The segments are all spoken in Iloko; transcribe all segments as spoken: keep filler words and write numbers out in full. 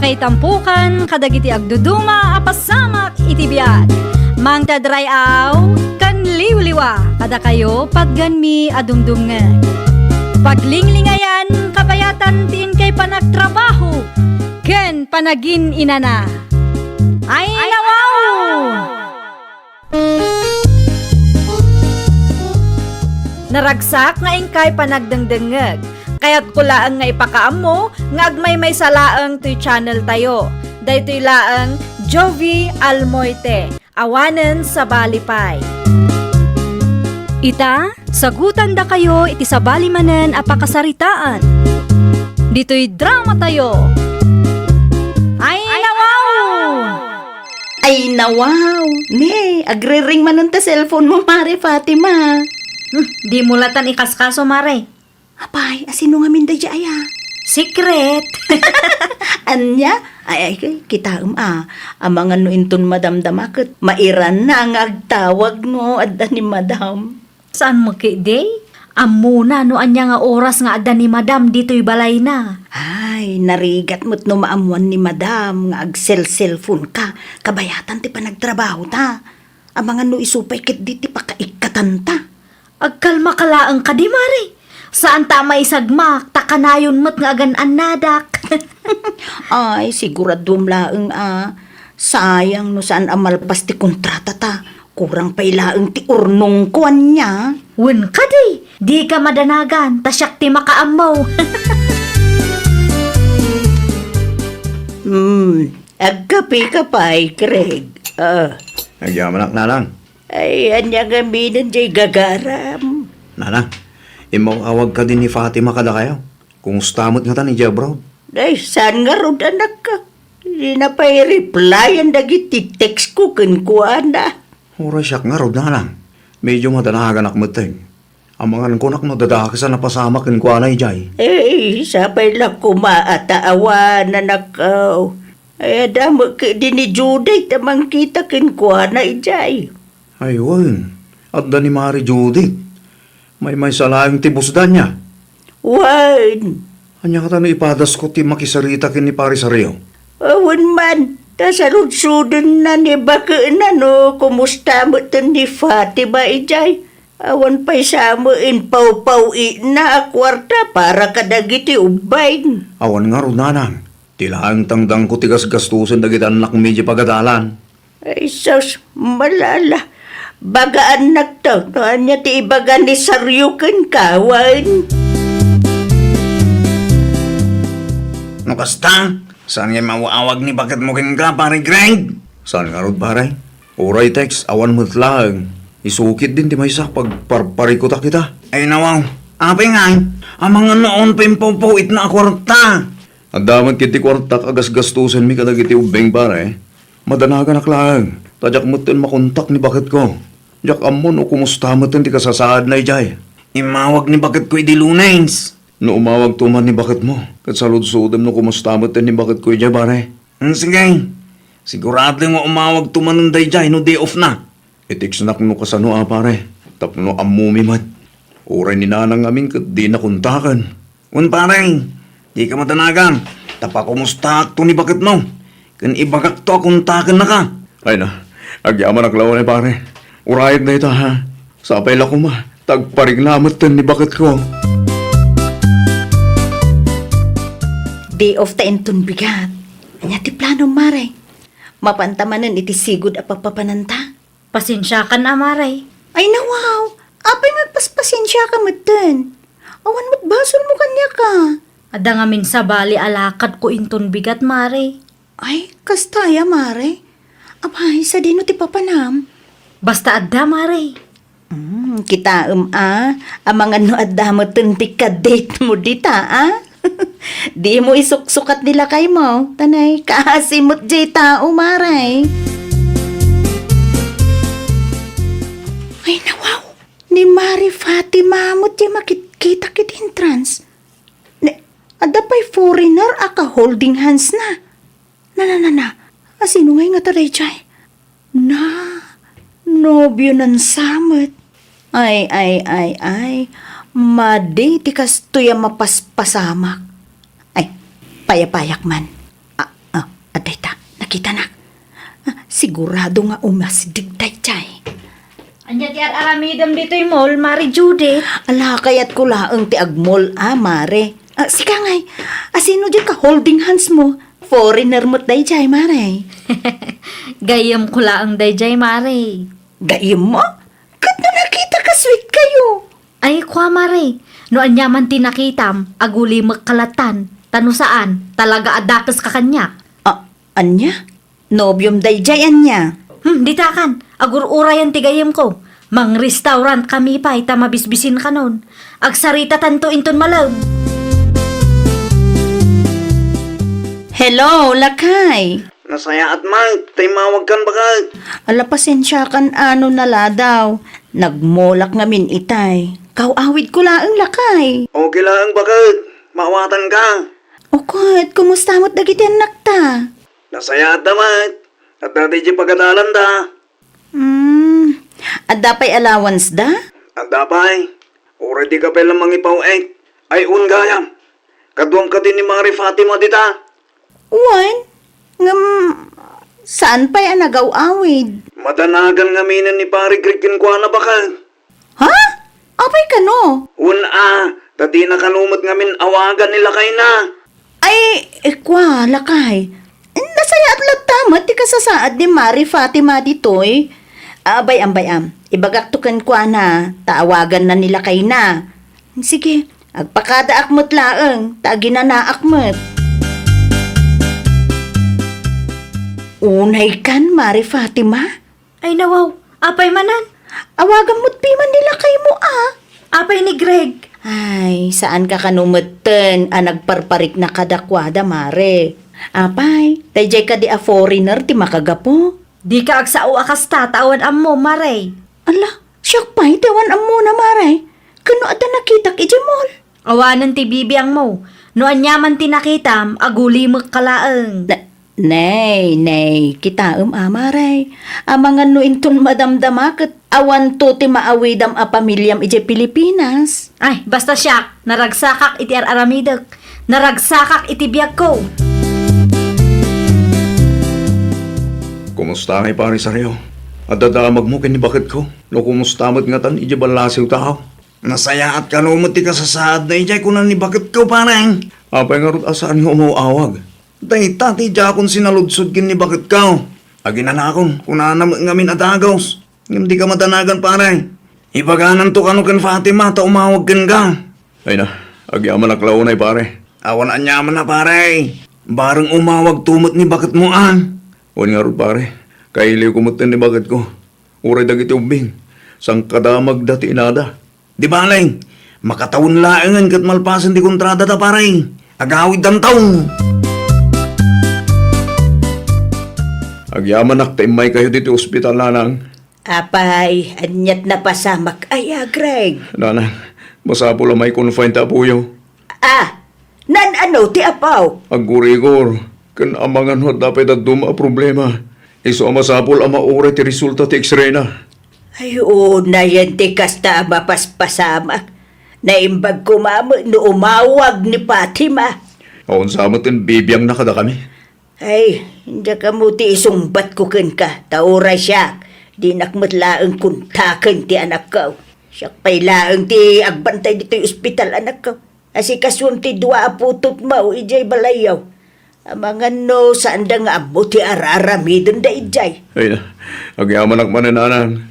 Itampukan kadagiti agduduma a pasamak iti biag. Mangted ray-aw ken liwliwa kadakayo patganmi a dumdumngeg. Paglinglingayan, kabayatan ti inkay panagtrabaho ken panagin-inana. Ay, nawaw! Naragsak nga inkay panagdengdengngeg. Kayatko laeng nga ipakaammo nga agmaymaysa laeng toy channel tayo. Daytoy laeng Jovie Almoite, awanen sabali pay. Ita, sagutandakayo iti sabali manen a pakasaritaan. Ditoy drama tayo. Ay, nawaw! Ay, nawaw! Ne, agriring manen ta cellphone mo, Mare Fatima. Hmm, di mo latan ikaskaso, Mare. Apay, asino ngamin daydiay aya? Secret! Ania? Ay, ay, kitaem a. Amangan no inton madamdama ket mairanna nga agtawag no adda ni madam. Saan mo ketdi? Ammona no ania nga oras nga adda ni madam ditoy balayna. Ay, narigat met no maammuan ni madam nga agselselfonka. Kabayatan ti panagtrabahota. Amangan no isu pay ketdi ti pakaikkatanta. Agkalmaka laeng kadi, Mare. Saanta a maisagmak, ta kanayon met nga agan-annadak. Ay, siguraduem laeng a. Sayang no saan a malpas ti kontratata. Kurang pay laeng ti urnongko ania. Wen kadi, dika madanagan, ta siak ti makaammo. Hmm, agkapeka pay, Craig. Ah. Agyamanak, Nanang. Ay, ania ngamin diay gagaram? Nanang, immaw-awag kadi ni Fatima kadakayo. Kumusta met ngata idiay abroad? Ay, saan ngarud, anakko? Dina pay replyan dagiti text ko kenkuana. Uray siak ngarud, Nanang. Medyo madanaganak metten. Amangan ko no dadakesan a pasamak kenkuana idiay. Eh, sapay la koma a ta awan, anakko. Ay, adda met ketdi ni Judith a mangkita kenkuana idiay. Ay, wen. Adda ni Mare Judith. Maymaysa laeng ti busdanna. Wen. Ania ngata no ipadasko ti makisarita ken ni Pare Sario? Awan man, ta saludsodenna ni baketna no kumusta metten ni Fatima idiay. Awan pay sa met impawpaw-itna a kuarta para kadagiti ubbing. Awan ngarud, Nanang. Ti laeng tangtangko ti gasgastosen dagiti annakmi idiay pagadalan. Ay, sus, malala. Bagaannakto no ania ti ibaga ni Sario kenka, wen. No kasta, saan nga immaw-awag ni baketmo kenka, Pare Greg? Saan ngarud, pare? Uray text, awan met laeng. Isu ketdin ti maysa, pagparparikutak ita. Ay, nawaw. Apay ngay? Amangan no awan pay impawpaw-itna a kuarta. Adda met ketdi kuartak a gasgastosenmi kadagiti ubbing, pare. Madanaganak laeng, ta diak metten makontak ni baketko. Diak ammo no kumusta metten ti kasasaadna idiay. Immawag ni baketko idi Lunes. No umawagto man ni baketmo, ket saludsodem no kumusta metten ni baketko idiay, pare. Hmm, sige. Sigurado nga umawagto manen daydiay no day off na. I-textnak no kasano a, pare, tapno ammomi met. Uray ni Nanang ngamin ket dina kontaken. Wen, pare, dika madanagan, ta pakumustaakto ni baketmo, ken ibagakto a kontakennaka. Ay na, agyamanak laeng, pare. Urayek dayta, ha? Sapay la koma, ta agparikna metten ni baketko. Day off ta inton bigat. Ania ti planom, Mare? Mapanta manen iti sigud a papapananta? Pasensiakan a, Mare. Ay, nawaw! Apay nga agpaspasensiaka metten? Awan met basolmo kaniaka. Adda ngamin sabali a lakadko inton bigat, Mare. Ay, kasta aya, Mare? Apay, sadino ti papanam? Basta adda, Mare. Hmm, kitaem a, amangan no adda metten ti ka-date mo dita, a? Dimo isuksukat ni lakaymo, ta nay, kaasi met diay tao, Mare. Ay, nawaw! Ni Mare Fatima met diay makitkitak iti entrance. Ne, adda pay foreigner a ka-holding hands na. Na, na, na, na. Asino ngay ngata daydiay? Na, nobionan sa met. Ay, ay, ay, ay. Madi ti kastoy a mapaspasamak. Ay, payapayak man. Ah, ah, Kitanak. Ah, sigurado nga umasdek daydiay. Ania ti ar-aramidem ditoy mall, Mare Judith? Ala, kayatko laeng ti ag-mall, ah, Mare. Ah, sika ngay, asino diay ka-holding hands mo? Foreigner met daydiay, Mare. Gayyemko laeng daydiay, Mare. Gayyemmo? Ket no nakitaka, sweet kayo. Ay, kua, Mare, no ania man ti nakitam, agulimekka lattan. Ta no saan, talaga a dakeska kaniak. Ah, ania? Nobiom daydiay ania? Hmm, ditakan, agur-urayan ti gayyemko. Mang-restaurant kami pay ta mabisbisinkanon. Agsaritatanto inton malem. Hello, lakay. Nasayaat, Mike. Ta immawagkan, baket. Ala, pasensiakan a no naladaw. Nagmolak ngamin itay. Kaw-awidko laeng, lakay. Okay laeng, baket. Maawatanka. O ket, kumusta met dagiti annakta? Nasayaat da met. Adda daydiay pagadalanda. Hmm, adda pay allowance da? Adda pay. Uray dika pay la mangipaw-ek. Ay, un gayam. Kaduam kadi ni Mare Fatima dita. Wen, ngem saan pay a nagaw-awid? Madanagan ngaminen ni Pare Greg kenkuana, baket. Ha? Apay kano? Wen a, ta dina kano met ngamin awagan ni lakayna. Ay, eh, kua, lakay. Nasayaat latta met ti kasasaad ni Mare Fatima ditoy. Abay-am, bay-am. Ibagakto kenkuana, ta awaganna ni lakayna. Sige, agpakadaak met laeng, ta aginanaak met. Unay kan, Mare Fatima? Ay, nawaw. Apay manen? Awagan met piman ni lakaymo, a. Apay ni Greg? Ay, saanka kano metten a nagparparikna kadakuada, Mare. Apay, daydiay kadi a foreigner ti makagapu? Dika agsao a kasta ta awan ammo, Mare. Ala, siak pay ti awan ammona, Mare. Ken no adda nakitak idiay mall? Awanen ti bibiangmo. No aniaman ti nakitam, agulimekka laeng. Na-, nay, nay, kitaem a, Mare. Amangan no inton madamdama ket awanto ti maawidam a pamiliam idiay Pilipinas. Ay, basta siak, naragsakak iti ar-aramidek. Naragsakak iti biagko. Kumusta ngay, Pare Sario? Adda damagmo ken ni baketko? No kumusta met ngatan idiay ballasiw tao? Nasayaat kano met ti kasasaadna idiay kuna ni baketko, pare. Apay ngarud a saan nga umaw-awag? Dayta ti diakon sinaludsod ken ni baketko. Aginanakon, kunana met ngamin a dagus. Ngem dika madanagan, pare. Ibagananto kano ken Fatima ta umawag kenka. Ay na, agyamanak la unay, pare. Awan aniamanna, pare. Bareng umawagto met ni baketmo, a. Wen ngarud, pare. Kailiwko metten ni baketko. Uray dagiti ubbing, sangkadamagda ti inada. Di bale, makatawen laengen ket malpasen ti kontradada, pare. Agawiddanto. Agyamanak ta immaykayo ditoy ospital, nanang. Apay, aniat napasamak aya, Greg? Nanang, masapul a mai-confine ti apoyo. Ah, naan-ano ti apaw? Aggurigor, ken amangan no adda pay dadduma a problema. Isu a masapul a mauray ti resulta ti X-ray na. Ay, unayen ti kasta a mapaspasamak. Naimbag koma met no umawag ni Fatima. Awan sa met ti bibiangna kadakami. Ay, diak ammo ti isungbatko kenka, ta uray siak, dinak met laeng kontaken ti anakko. Siak pay laeng ti agbantay ditoy ospital, anakko. Asikasuem ti dua a putotmo idiay balayyo. Amangan no saanda nga ammo ti ar-aramidenda idiay. Ay na, agyamanak manen, nanang.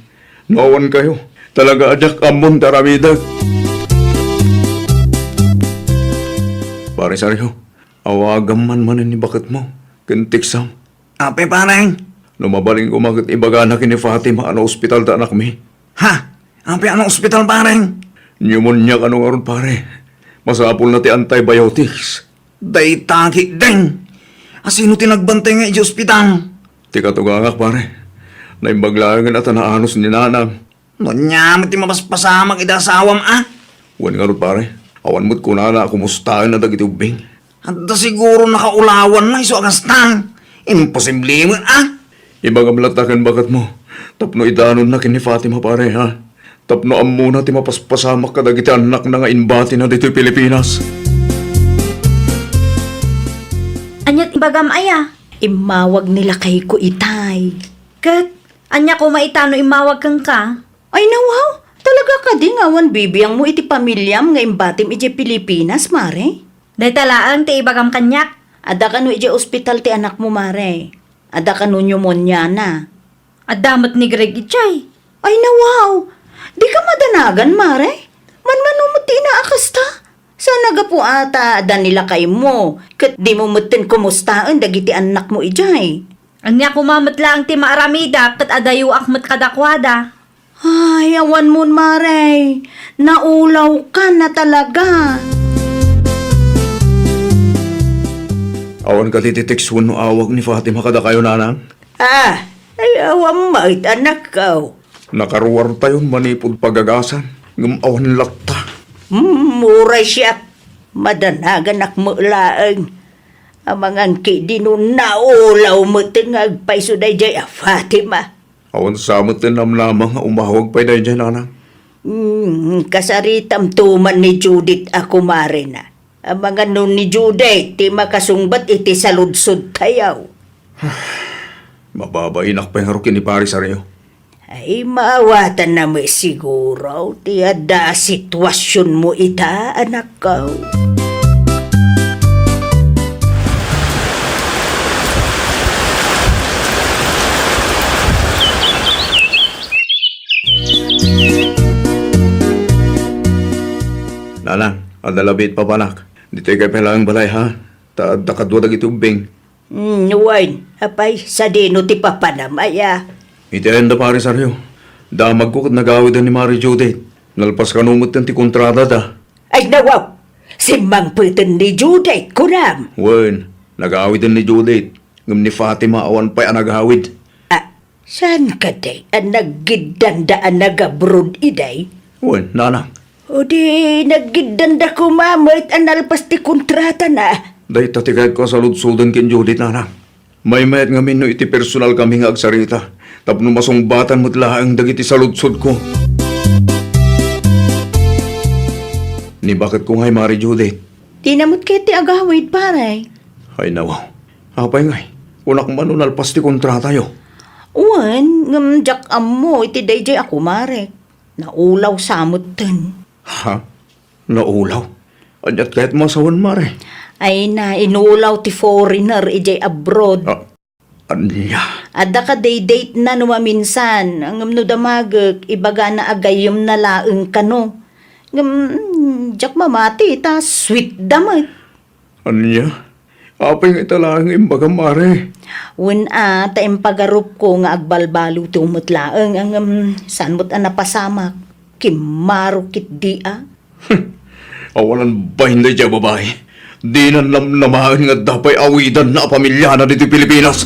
No awan kayo, talaga a diak ammon ti aramidek. Pare Sergio, awagam man manen ni baketmo, ken teksam. Apay, pare? No mabalin koma ket ibagana ken ni Fatima a naospital ti anakmi. Ha? Apay a naospital, pare? Pneumonia kano ngarud, pare. Masapulna ti antibiotics. Dayta ketdin. Asino ti nagbantay nga idiay ospital? Ti katugangak, pare. Naimbag laengen a ta naanus ni nanang. No ania met ti mapaspasamak iti asawam, a? Wen ngarud, pare. Awan met kunana a kumustaenna dagiti ubbing. Adda siguro nakaulawanna isu a kasta. Imposible met, a? Ibagam latta ken baketmo tapno idanonna ken ni Fatima, pare, ha? Tapno ammona ti mapaspasamak kadagiti annakna nga imbatina ditoy Pilipinas. Ania ti ibagam aya? Immawag ni lakayko itay. Ket, ania koma ita no immawag kenka? Ay, nawaw, talaga kadi nga awan bibiangmo iti pamiliam nga imbatim idiay Pilipinas, Mare? Dayta laeng ti ibagam kaniak. Adda kano idiay ospital ti anakmo, Mare? Adda kano pneumoniana? Adda met ni Greg idiay. Ay, nawaw! Dika madanagan, Mare? Manmano met ti ina a kasta? Saan a gapu a ta adda ni lakaymo, ket dimo metten kumustaen dagiti annakmo idiay? Ania koma met laeng ti maaramida ket adayoak met kadakuada. Ay, awanmon, Mare. Naulawka na talaga. Awan kadi ti text wenno awag ni Fatima kadakayo, Nanang? Ah, ay, awan met, anakko. Nakaruartayon manipud pagagasan, ngem awan latta. Hmm, uray siak. Madanaganak met laeng. Amangan ketdi no naulaw met nga agpayso daydiay a Fatima. Awan sa met ti namnama nga umawag pay daydiay, Nanang. Hmm, kasaritamto man ni Judith a kumarena. Amangan no ni Judith ti makasungbat iti saludsodtayo. Mababainak pay ngarud ken ni Pare Sario. Ay, maawatanna met siguro ti adda a situasionmo ita, anakko. Nanang, adda labi ti papanak. Ditoy kay pay laeng balay, ha? Ta adda kadua dagiti ubbing. Hmm, wen, apay, sadino ti papanam aya? Iti ayan da, Pare Sario. Damagko ket nagawiden ni Mare Judith. Nalpas kano metten ti kontradada. Ay, nawaw! Simmangpeten ni Judith, kunam? Wen, nagawiden ni Judith. Ngem ni Fatima awan pay a nagawid. Ah, saan kadi a naggiddanda a nag-abroad idiay? Wen, Nanang. O di, naggiddanda koma met a nalpas ti kontratana. Dayta ti kayatko a saludsoden ken Judith, Nanang. Maymayat ngamin no iti personal kami nga agsarita tapno masungbatan met laeng dagiti saludsodko. Ni baketko ngay, Mare Judith? Dina met ket ti agawid, pare. Ay, nawaw. Apay ngay? Kunak man no nalpas ti kontratayo. Wen, ngem diak ammo iti daydiay a kumarek. Naulaw sa metten. Ha? Naulaw? Aniat kayat masawen, Mare? Ay na, inulaw ti foreigner idiay abroad. Ah, ania? Adda kadi date na no maminsan, ngem no damagek, ibagana a gayyemna laeng kano. Ngem, diak mamati, ta sweet da met. Ania? Apay nga ita laeng nga imbagam, Mare? Wen a, ta impagarupko nga agbalbaliwto met laeng, ngem saan met a napasamak. Kimmaro ketdi a. Awanan bain daydiay a babai. Dinan namnamaen nga adda pay awidanna a pamiliana ditoy Pilipinas.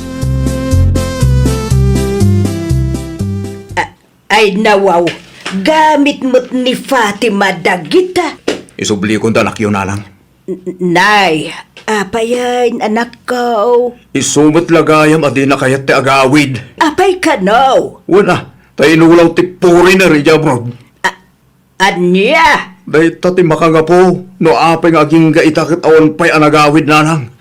A-, ay, nawaw, gamit met ni Fatima dagita. Isublikon ta, anakyo, Nanang. N-, nay, apayen, anakko? Isu met la gayam a dina kayat ti agawid. Apay kano? Wen a, ta inulaw ti foreigner idiay abroad. A-, ania? Dayta ti makangapu no apay nga agingga ita ket awan pay a nagawid, Nanang.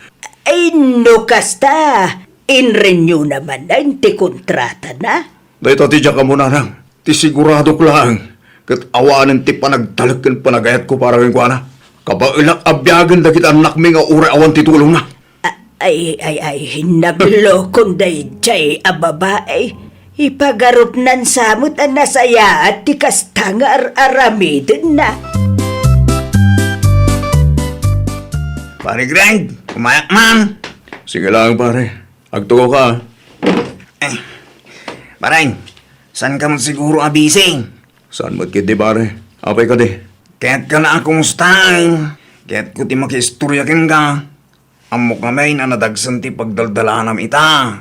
Ay, no kasta, inrenew na manen ti kontratana? Dayta ti diak ammo, Nanang. Ti siguradok laeng ket awanen ti panagtalek ken panagayatko para kenkuana. Kabaelak a biagen dagiti annakmi nga uray awan ti tulongna. A-, ay, ay, ay, naglokon daydiay a babai. Ipagarupnan sa met a nasayaat ti kasta nga ar-aramidenna. Pare Greg, umayak man. Sige lang, pare. Agtugaw ka, ah. Eh, pare, saan ka man siguro a busy? Saan met ketdi, pare? Apay kadi? Kayat ka na a kumustaen. Kayat ko ti makiistorya kenka. Ammok ngamin a nadagsen ti pagdaldalanam ita.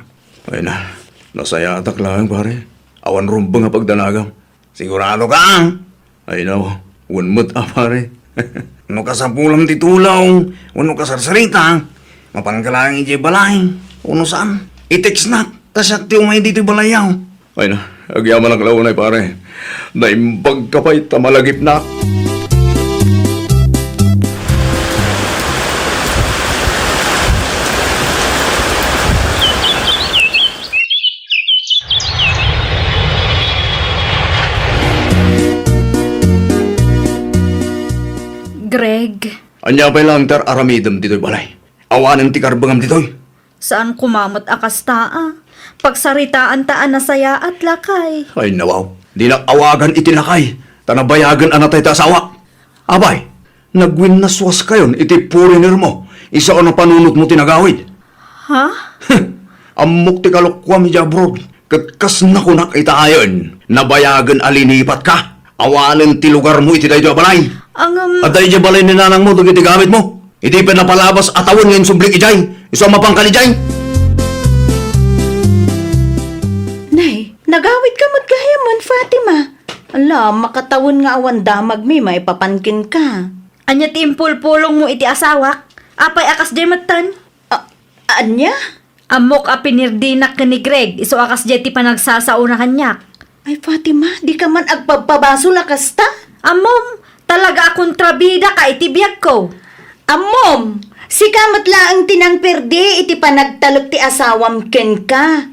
Ay na, nasayaatak laeng, pare. Awan rumbeng a pagdanagam. Sigurado ka? Ay, no. Wen met a, pare. No kasapulam ti tulong, wenno kasarsarita, mapanka laeng idiay balay, wenno saan? I-text nak, ta siak ti umay ditoy balayyo. Ay na, agyamanak la unay, pare. Naimbag ka pay ta malagipnak. Greg. Ania pay laeng ti ar-aramidem ditoy balay? Awanen ti karbengam ditoy? Saan koma met a kasta, a. Pagsaritaanta a nasayaat, lakay. Ay, nawaw. Dinak awagan iti lakay, ta nabayagen a natay ti asawak. Apay, nagwinnaswaskayon iti foreigner mo, isu a napanunotmo ti nagawid. Ha? Ammok ti kalokuam idiay abroad, ket kas nakunak itayen, nabayagen a linipatka. Awanen ti lugarmo iti daytoy a balay. Angem. Adda idiay balay ni nanangmo dagiti gamitmo. Idi pay napalabas a tawen nga insublik idiay, isu a mapangkal idiay. Nay, nagawidka met gayam, Fatima. Ala, makatawen nga awan damagmi maipapan kenka. Ania ti impulpulongmo iti asawak? Apay a kasdiay metten? A-, ania? Ammok a pinirdinak ken ni Greg, isu a kasdiay ti panagsasaona kaniak. Ay, Fatima, dika man agpabpabasol a kasta? Ammom, talaga a kontrabidaka iti biagko. Ammom, sika met laeng ti nangperdi iti panagtalek ti asawam kenka.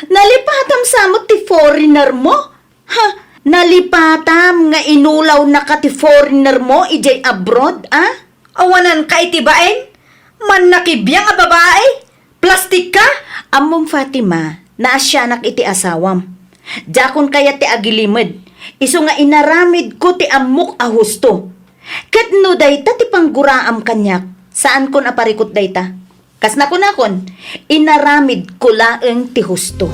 Nalipatam sa met ti foreigner mo? Ha? Nalipatam nga inulawnaka ti foreigner mo idiay abroad, a? Awananka iti bain? Mannakibiang a babai? Plastikka? Ammom, Fatima, naasianak iti asawam. Diakon kayat ti agilimed, isu nga inaramidko ti ammok a husto. Ket no dayta ti pangguraam kaniak, saankon a parikut dayta. Kas nakunakon, inaramidko laeng ti husto.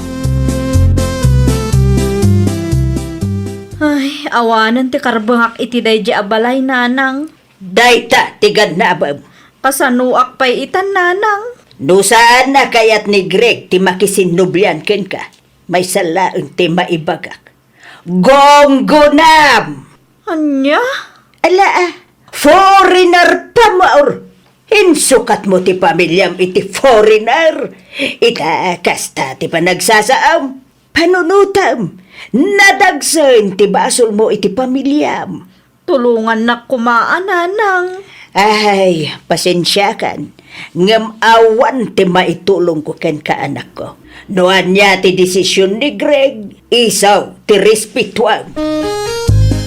Ay, awanen ti karbengak iti daydi a balay, nanang. Dayta ti gannabem. Kasanoak pay itan, nanang? No saan a kayat ni Greg ti makisinnublian kenka, maysa laeng ti maibagak. Gunggonam! Ania? Ala, a, foreigner pay, Maur. Insukatmo ti pamiliam iti foreigner. Ita, kasta ti panagsasaam, panunotam, nadagsen ti basolmo iti pamiliam. Tulongannak koma, nanang. Ay, pasensiakan, ngem awan ti maitulongko kenka, anakko. No ania ti desisyon ni Greg, isu ti respetuam.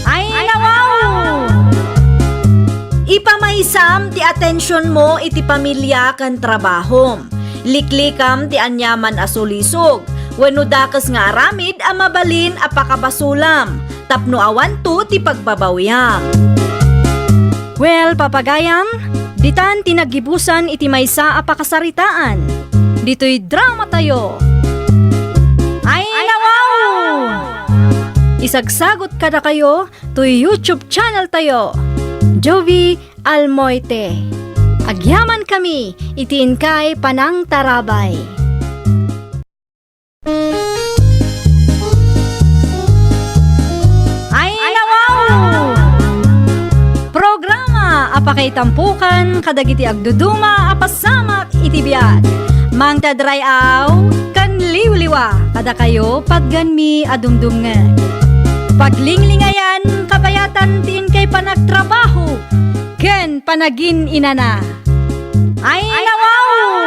Ay, nawaw! Ipamaysam ti atensionmo iti pamilya ken trabahom. Liklikam ti aniaman a sulisog wenno dakes nga aramid a mabalin a pakabasolam tapno awanto ti pagbabawiam. Well, papagayam, ditan ti naggibusan iti maysa a pakasaritaan. Ditoy dramatayo. Ay, nawaw! Isagsagot kadakayo toy YouTube channeltayo, Jovie Almoite. Agyamankami iti inkay panangtarabay. Ay, nawaw! Programa a pakaitampokan kadagiti agduduma a pasamak iti biag. Mangted ray-aw ken liwliwa kadakayo, patganmi a dumdumngeg. Paglinglingayan kabayatan ti inkay panagtrabaho ken panagin-inana. Ay, nawaw!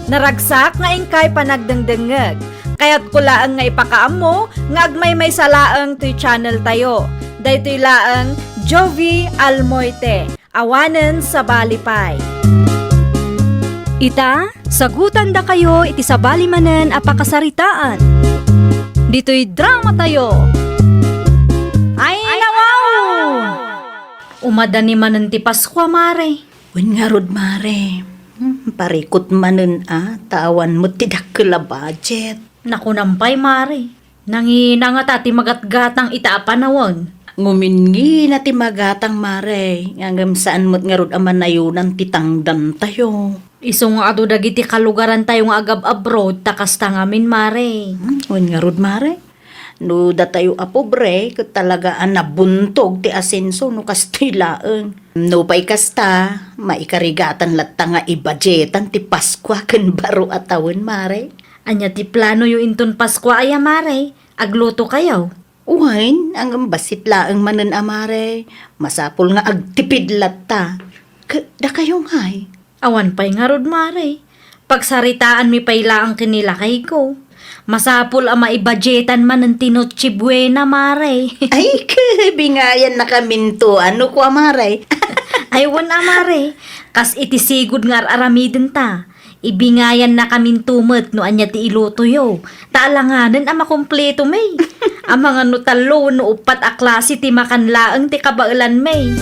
Naragsak nga inkay panagdengdengngeg. Kayatko laeng nga ipakaammo nga agmaymaysa laeng toy channeltayo. Daytoy laeng Jovie Almoite, awanen sabali pay. Ita, sagutandakayo iti sabali manen a pakasaritaan. Ditoy dramatayo. Ay, nawaw! Umadani manen ti Paskua, mare. Wen ngarud, mare. Hmm, parikut manen a, ta awan met ti dakkel a budget. Nakunam pay, mare. Nangina ngata ti magatgatang ita a panawen. Ngumin ngina ti magatang, mare. Ngem saan met ngarud a manayonan ti tangdantayo. Isu nga adu dagiti kalugarantayo nga agab-abroad, ta kasta ngamin, mare. Hmm, wen ngarud, mare. No datayo a pobre, ket talaga a nabuntog ti asenso no kastoy laeng. Nupay kasta, maikarigatan latta nga ibudgetan ti Paskua ken baro a tawen, mare. Ania ti planoyo inton Paskua aya, mare? Aglutokayo? Wen, ngem bassit laeng manen a, mare. Masapul nga agtipid latta. Ket dakayo ngay? Awan pay ngarud, mare. Pagsaritaanmi pay laeng ken ni lakayko. Masapul a maibudgetan manen ti Noche Buena, Mare. Ay, ke, bingayannakaminto. Ano kua, Mare? Ay, wen a, Mare. Kas iti sigud nga ar-aramidenta, ibingayannakaminto met no ania ti ilutoyo. Ta alanganen a makumpleto, may. Amangan no tallo wenno uppat a klase ti makan laeng ti kabaelan, may.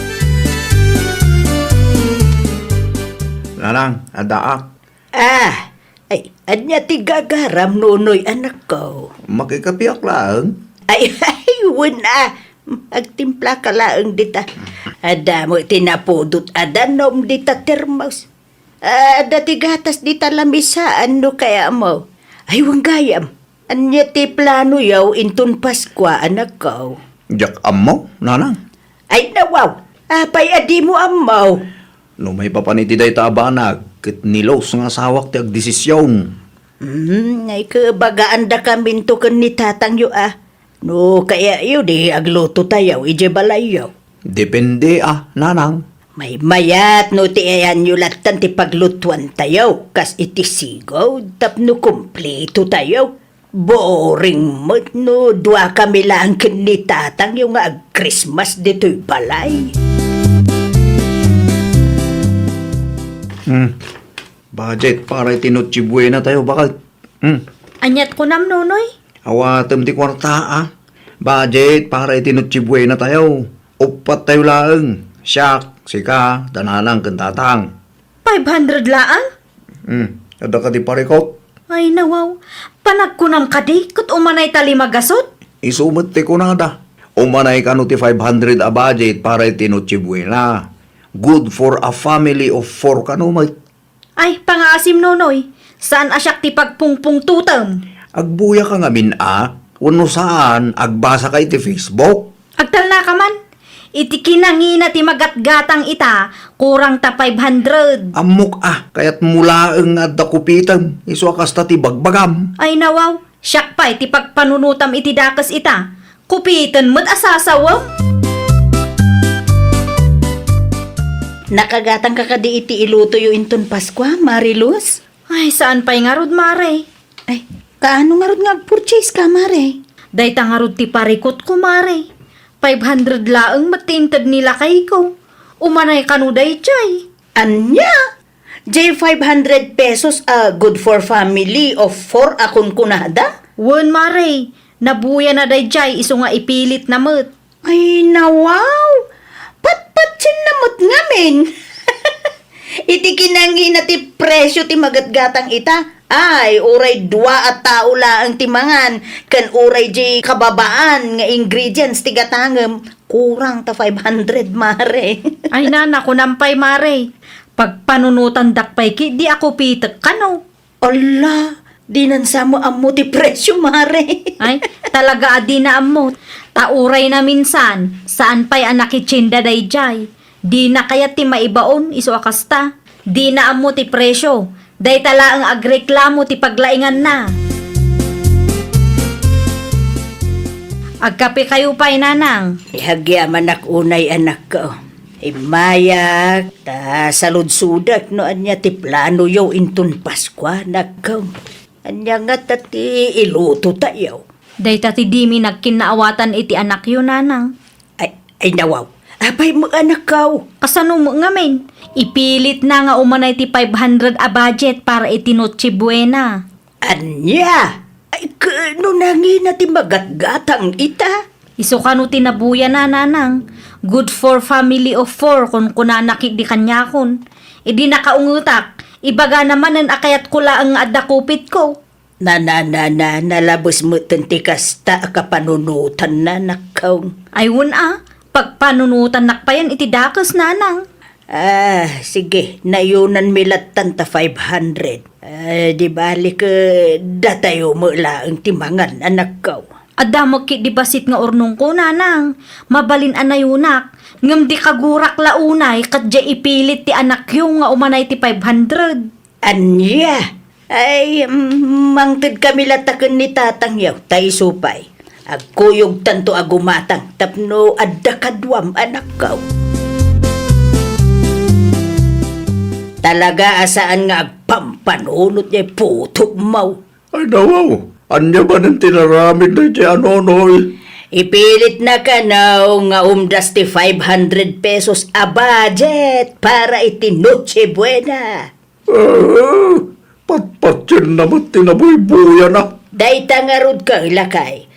Nanang, addaak. Ah, ay, ania ti gagaram, Nonoy, anakko? Makikapiak laeng? Ay, ay, wen a. Agtimplaka laeng dita. Adda met ti napudot a danum dita termos. Adda ti gatas dita lamisaan no kayatmo. Ay, wen gayam. Ania ti planoyo inton Paskua, anakko? Diak ammo, nanang. Ay, nawaw, apay a dimo ammo? No maipapan iti dayta a banag, ket ni Luz nga asawak ti agdesision. Hmm, ay, kebagaandakaminto ken ni tatangyo a. No kayatyo, di aglutotayo idiay balayyo. Depende a, nanang. Maymayat no ti ayanyo lattan ti paglutuantayo, kas iti sigud tapno kumpletotayo. Boring met no duakami laeng ken ni tatangyo nga ag-Christmas ditoy balay. Hmm. Budget para iti Noche Buena tayo, bakit? Hmm. Aniat kunam, Nonoy? Awatem ti kuarta, a. Budget para iti Noche Buena tayo. Uppat tayo laeng. Siak, sika, ta nanang ken tatang. Five hundred laeng? Hmm, adda kadi parikot? Ay, nawaw. Panagkunam kadi, ket umanay ta lima gasut? Isu met ti kunada. Umanay kano ti five hundred a budget para iti Noche Buena. Good for a family of four kano met. Ay, pangaasim, Nonoy. Saan a siak ti pagpungpungtotem? Agbuyaka ngamin a, wenno saan, agbasaka iti Facebook. Agtalnaka man. Iti kinangina ti magatgatang ita, kurang ta five hundred. Ammok a, kayatmo laeng nga adda kupitem, isu a kasta ti bagbagam. Ay nawaw, siak pay ti pagpanunotam iti dakes ita. Kupiten met a sasawem. Nakagatangka kadi iti ilutoyo inton Paskua, Mare Luz? Ay, saan pay ngarud, Mare. Ay, kaano ngarud nga agpurchase ka, Mare? Dayta ngarud ti parikutko, Mare. Five hundred laeng met ti inted ni lakayko. Umanay kano daydiay. Ania? Diay five hundred pesos a good for family of four a kunkunada? Wen, Mare. Nabuyana daydiay isu nga ipilitna met. Ay, nawaw! Patpatienna met ngamin! Iti kinangina ti presio ti magatgatang ita. Ay, uray dua a tao laeng ti mangan, ken uray diay kababaan nga ingredients ti gatangem, kurang ta five hundred, Mare. Ay, nana, kunam pay, Mare. Pagpanunotandak pay ketdi a kupitek kano. Ala, dinan sa met ammo ti presio, Mare. Ay, talaga a dina ammo. Ta uray naminsan, saan pay a nakitienda daydiay. Dina kayat ti maibaon, isu a kasta. Dina ammo ti presio. Dayta laeng agreklamo ti paglainganna. Agkapekayo pay, nanang. Agyamanak unay, anakko. Immayak, ta saludsodak no ania ti planoyo inton Paskua, anakko. Ania ngata ti ilutotayo? Dayta ti dimi nagkinnaawatan iti anakyo, nanang. Ay, ay, nawaw. Apay met, anakko? Kasano met ngamin? Ipilitna nga umanay ti five hundred a budget para iti Noche Buena. Ania? Ay, ket no nangina ti magatgatang ita? Isu kano ti nabuyana, nanang. Good for family of four, kunkunana ketdi kaniakon. Idi nakaungetak, ibagana manen a kayatko laeng nga adda kupitko. Na, na, na, na, nalabes metten ti kasta a kapanunotanna, anakko. Ay, wen a, pagpanunotannak payen iti dakes, nanang. Ah, sige, nayonanmi lattan ta five hundred. Ah, di bale ket, eh, datayo met laeng ti mangan, anakko. Adda met ketdi bassit nga urnongko, nanang. Mabalin a nayonak. Ngem di kagurak la unay ket diay ipilit ti anakyo nga umanay ti five hundred. Ania? Ay, mm, mangtedkami latta ken ni tatangyo, ta isu pay. Agkuyogtanto a gumatang tapno adda kaduam, anakko. Talaga a saan nga agpampanunot diay putotmo. Ay, nawaw. Ania manen ti inaramidna idiay a Nonoy? Ipilitna kano nga umdas ti five hundred pesos a budget para iti Noche Buena. Ah, patpatienna met ti nabuybuyana. Dayta ngarud, lakay.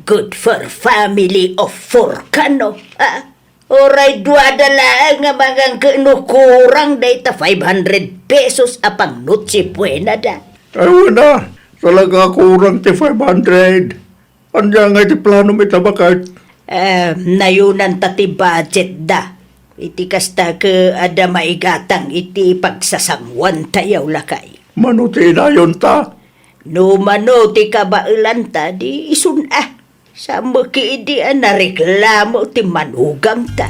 Good for family of four kano. Ah, uray duada laeng nga mangan ket no kurang dayta five hundred pesos a pang-Noche Buena da. Ay, wen a, talaga kurang ti five hundred. Ania ngay ti planom ita, baket? Eh, nayunanta ti budget da. Iti kasta ket adda maigatang iti pagsasanguantayo, lakay. Mano ti inayonta? No mano ti kabaelanta, di isun a. Saan met idi a nareklamo ti manugangta.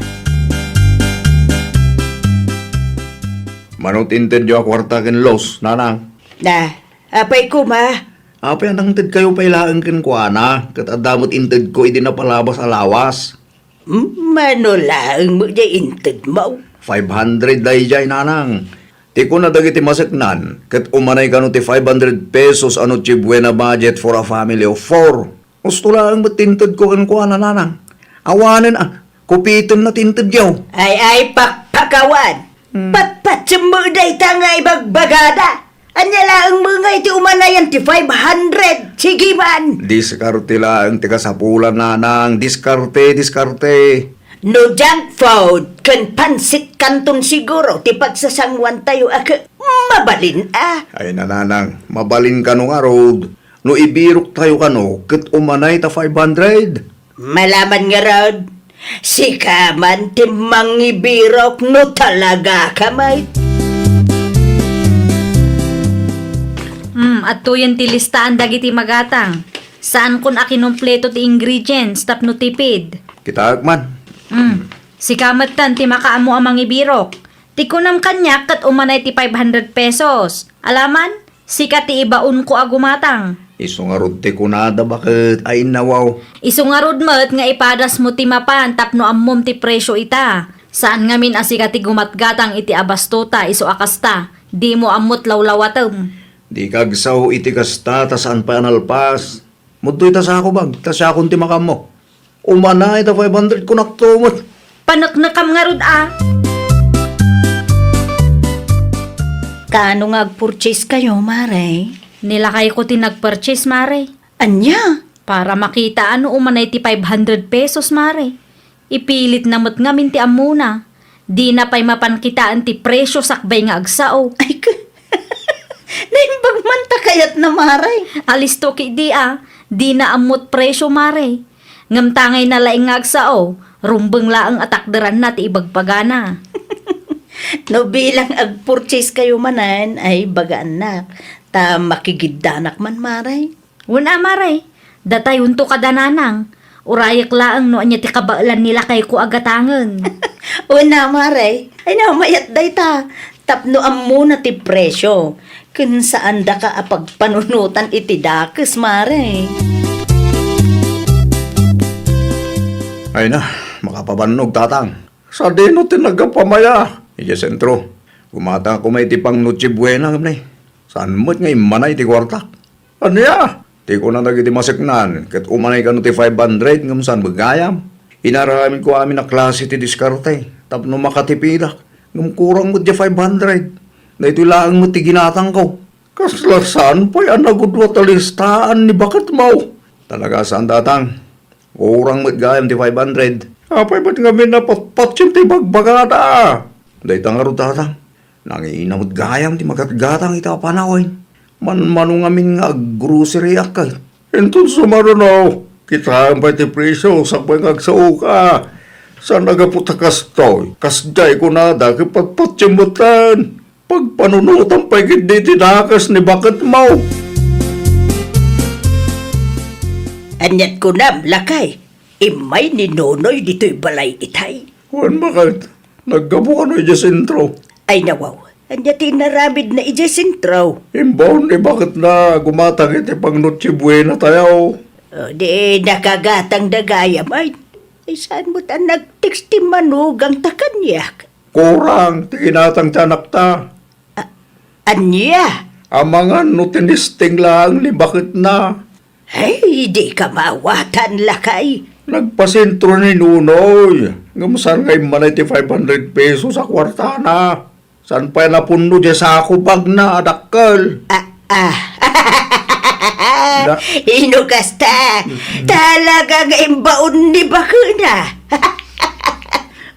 Mano ti intedyo a kuarta ken Los, nanang? Na, apay koma? Apay a nangtedkayo pay laeng kenkuana, ket adda met intedko idi napalabas a lawas? Hmm, mano laeng met diay intedmo? Five hundred daydiay, nanang. Ti kuna dagiti maseknan, ket umanay kano ti five hundred pesos a Noche Buena budget for a family of four. Husto laeng met ti intedko kenkuana, nanang. Awanen a, kupitenna ti intedyo. Ay, ay, pakpakawan! Hmm. Patpatiem met dayta nga ibagbagada! Ania laeng met ngay ti umanayan ti five hundred? Sige man! Diskarte laeng ti kasapulan, nanang. Diskarte, diskarte. No junk food ken pansit canton siguro ti pagsasanguantayo a ke-, mabalin a. Ay, nanang, mabalin kano ngarud. No ibiroktayo kano, ket umanay ta five hundred. Malaman ngarud, sika man ti mangibirok no talaga ka met. Hmm, adtoyen ti listaan dagiti magatang. Saankon a kinumpleto ti ingredients tapno tipid. Kitaek man. Hmm, sika metten ti makaammo a mangibirok. Ti kunam kaniak ket umanay ti five hundred pesos. Alaman, sika ti ibaonko a gumatang. Isu ngarud ti kunada, baket, ay innawaw. Isu ngarud met nga ipadasmo ti mapan tapno ammom ti presio ita. Saan ngamin a sika ti gumatgatang iti abastota isu a kasta, dimo ammot lawlawatem. Dika agsao iti kasta ta saan pay a nalpas. Mudtoy ta sako bag, ta siakon ti makaammo. Umanay ta five hundred kunakto met. Paneknekam ngarud a. Kaano nga agpurchase kayo, Mare? Ni lakayko ti nagpurchase, Mare. Ania? Para makita no umanay ti five hundred pesos, Mare. Ipilitna met ngamin ti ammona. Dina pay mapan kitaen ti presio sakbay nga agsao. Ay, ka-, naimbag man ta kayatna, Mare. Alisto ketdi a, dina ammot presio, Mare. Ngem tangayna laeng nga agsao, rumbeng laeng a takderanna ti ibagbagana. No bilang agpurchase kayo manen, ay bagaannak, ta makigiddanak man, Mare. Wen a, Mare, datayonto kada nanang. Urayek laeng no ania ti kabaelan ni lakayko a gatangen. Wen a, Mare, ay namayat dayta. Tapno ammona ti presio, ken saandaka a pagpanunotan iti dakes, Mare. Ay na, makapabannog, tatang. Sadino ti nagapamaya? Idiay sentro. Gumatang koma iti pang Noche Buena, ngem ne, saan met nga immanay ti kuartak. Ania? Ti kuna dagiti maseknan, ket umanay kano ti five hundred ngem saan met gayam. Inaramidko amin a klase ti diskarte tapno makatipidak, ngem kurang met diay five hundred. Daytoy laeng met ti ginatangko. Kasla saan pay a nagudua ta listaan ni baketmo? Talaga saan, tatang. Kurang met gayam ti five hundred. Apay met ngamin a patpatiem ti bagbagada? Dayta ngarud, tatang. Nangina met gayam ti magatgatang ita a panawen. Manmano ngamin nga aggrocery-ak ket. Inton sumaruno, kitaem pay ti presio sakbay nga agsaoka. Saan a gapu ta kastoy, kasdiay kunada ket patpatiem metten. Pagpanunotam pay ketdi ti dakes ni baketmo. Aniat kunam, lakay? Immay ni Nonoy ditoy balay itay. Wen, baket. Naggapu kano idiay sentro? Ay, nawaw. Ania ti inaramidna idiay sentro? Imbaon ni baketna gumatang iti pang Noche Buena tayo. O, di nakagatangda gayam, ay. Ay, saan met a nag-text ti manugangta kaniak? Kurang ti ginatang ti anakta. A-, ania? Amangan no tinesting laeng ni baketna. Ay, di ka maawatan, lakay. Nagpasentro ni Nunoy. Ngem saan nga immanay ti five hundred pesos a kuartana? Saan pay a napunno diay sako bagna a dakkel? Ah, ah. Da- Ino kasta? Talaga nga imbaon ni bakena.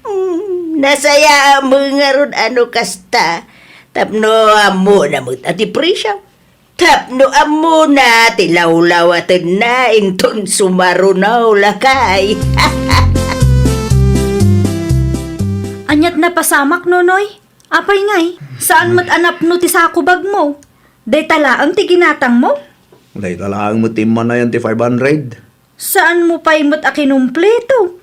Hmm, nasayaat ngarud a no kasta. Tapno ammona met a ti presyo. Tapno ammona ti lawlawatenna inton sumaruno, lakay. Aniat napasamak, Nonoy? Apay ngay, saan met a napno ti sako bagmo? Dayta laeng ti ginatangmo? Dayta laeng met ti immanayan ti five hundred. Saanmo pay met a kinumpleto?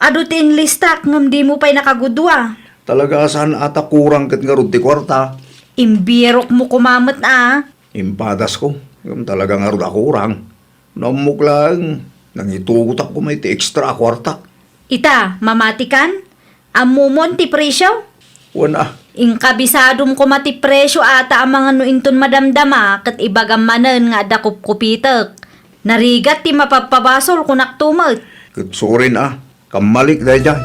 Adu ti inlistak ngem dimo pay nakagudua. Talaga a saan a ta kurang ket ngarud ti kuarta. Imbirokmo koma met a. Impadasko, ngem talaga ngarud a kurang. No ammok laeng, nangitugotak koma iti extra a kuarta. Ita, mamatikan? Ammomon ti presyo? Wen a. Inka bisadom koma ti presyo ata amangan no inton madamdama ket ibagam manen nga adda kupkupitek. Narigat ti mapabpabasol, kunakto met. Ket surin a, kammalik daydiay.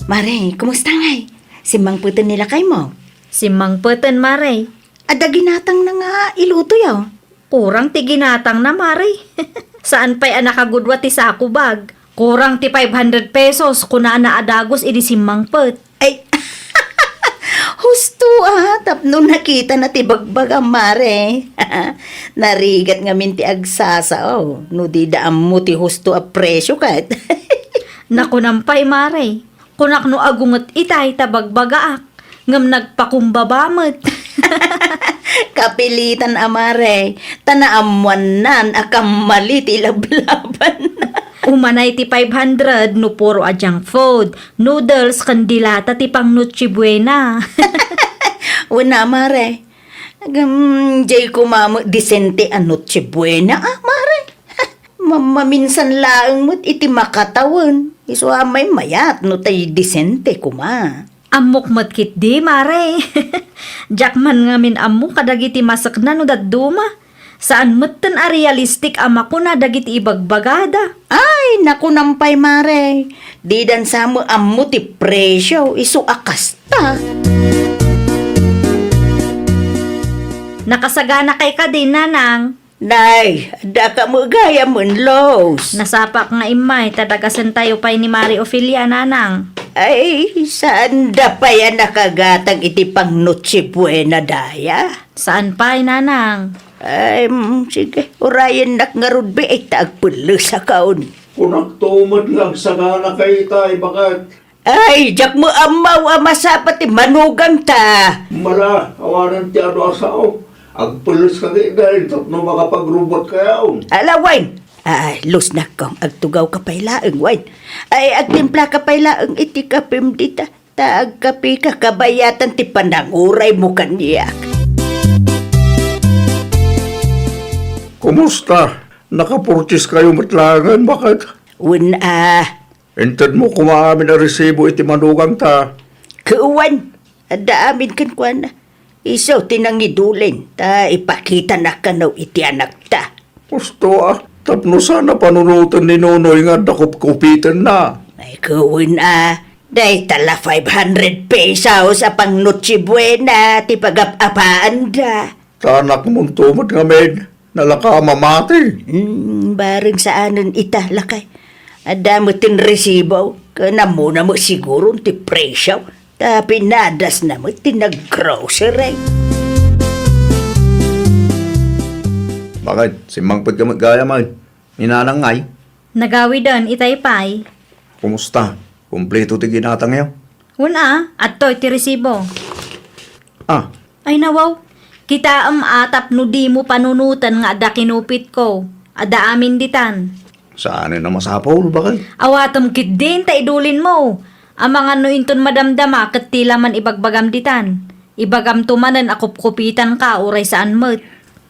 Mare, kumusta ngay? Simmangpeten ni lakaymo? Simmangpeten, Mare. Adda ginatangna nga ilutoyo? Kurang ti ginatangna, Mare. Saan pay a nakagudua ti sako bag. Kurang ti five hundred pesos, kunana a dagus idi simmangpet. Ay, husto a, tapno nakitana ti bagbagam, Mare. Narigat ngamin ti agsasao, no dida ammo ti husto a presyo ket. Nakunam pay, Mare. Kunak no agunget itay ta bagbagaak, ngem nagpakumbaba met. Kapilitan a, Mare, ta naammoannan a kammali ti lablabanna. Umanay ti five hundred no puro a junk food, noodles, ken dilata ti pang Noche Buena. Wen a, Mare. Ngem, diay koma met disente a Noche Buena, a, Mare. Mamaminsan laeng met iti makatawen, isu a maymayat no tay disente koma. Ammok met ketdi, Mare. Diak man ngamin ammo kadagiti masekna no dadduma. Saan metten a realistic a makuna dagiti ibagbagada. Ay, nakunam pay, Mare. Didan sa met ammo ti presyo, isu a kasta. Nakasaganakay kadi, Nanang? Nay, adda ka met gayamen, Los. Nasapak nga immay, ta dagasentayo pay ni Mari Ofelia, Nanang. Ay, saanda pay a nakagatang iti pang Noche Buena daya? Saan pay, Nanang. Ay, mm, sige, urayennak ngarud, bi, ay, ta agpellesakon. Kunakto met nga agsaganakay itay, baket. Ay, diak met ammo a masapa ti manugangta. Mala, awanan ti adu a sao. Agpelleska ketdi tapno makapagrubot kayaw. Ala, wen. Ay, Losnakko, agtugawka pay laeng, wen. Ay, agtimplaka pay laeng iti kapem dita. Ta agkapeka kabayatan ti pananguraymo kaniak. Kumusta? Nakapurcheskayo met laengen, baket? Wen a. Intedmo koma amin a resibo iti manugangta. Wen, adda amin kenkuana. Isu ti nangidulin, ta ipakitanak kano iti anakta. Husto a, tapno saan a panunoten ni Nonoy nga adda kupkupitenna. Ay, wen a, dayta la five hundred pesos a pang Noche Buena ti pagap-apaanda. Ta anakmonto met ngamin, nalaka a mamati. Hmm, bareng saanen ita, lakay. Adda met ti resibo, ken ammona met siguron ti presyo. Ta pinadasna met ti naggrocery. Baket, simmangpetka met gayam, ay? Ni Nanang ngay? Nagawiden, itay pay. Kumusta? Kumpleto ti ginatangyo? Wen a, adtoy ti resibo. Ah. Ay nawaw, kitaem a tapno dimo panunoten nga adda kinupitko. Adda amin ditan. Saanen a masapul, baket? Awatem ketdin ta idulinmo. Amangan no inton madamdama ket ti la man ibagbagam ditan. Ibagamto manen a kupkupitanka uray saan met.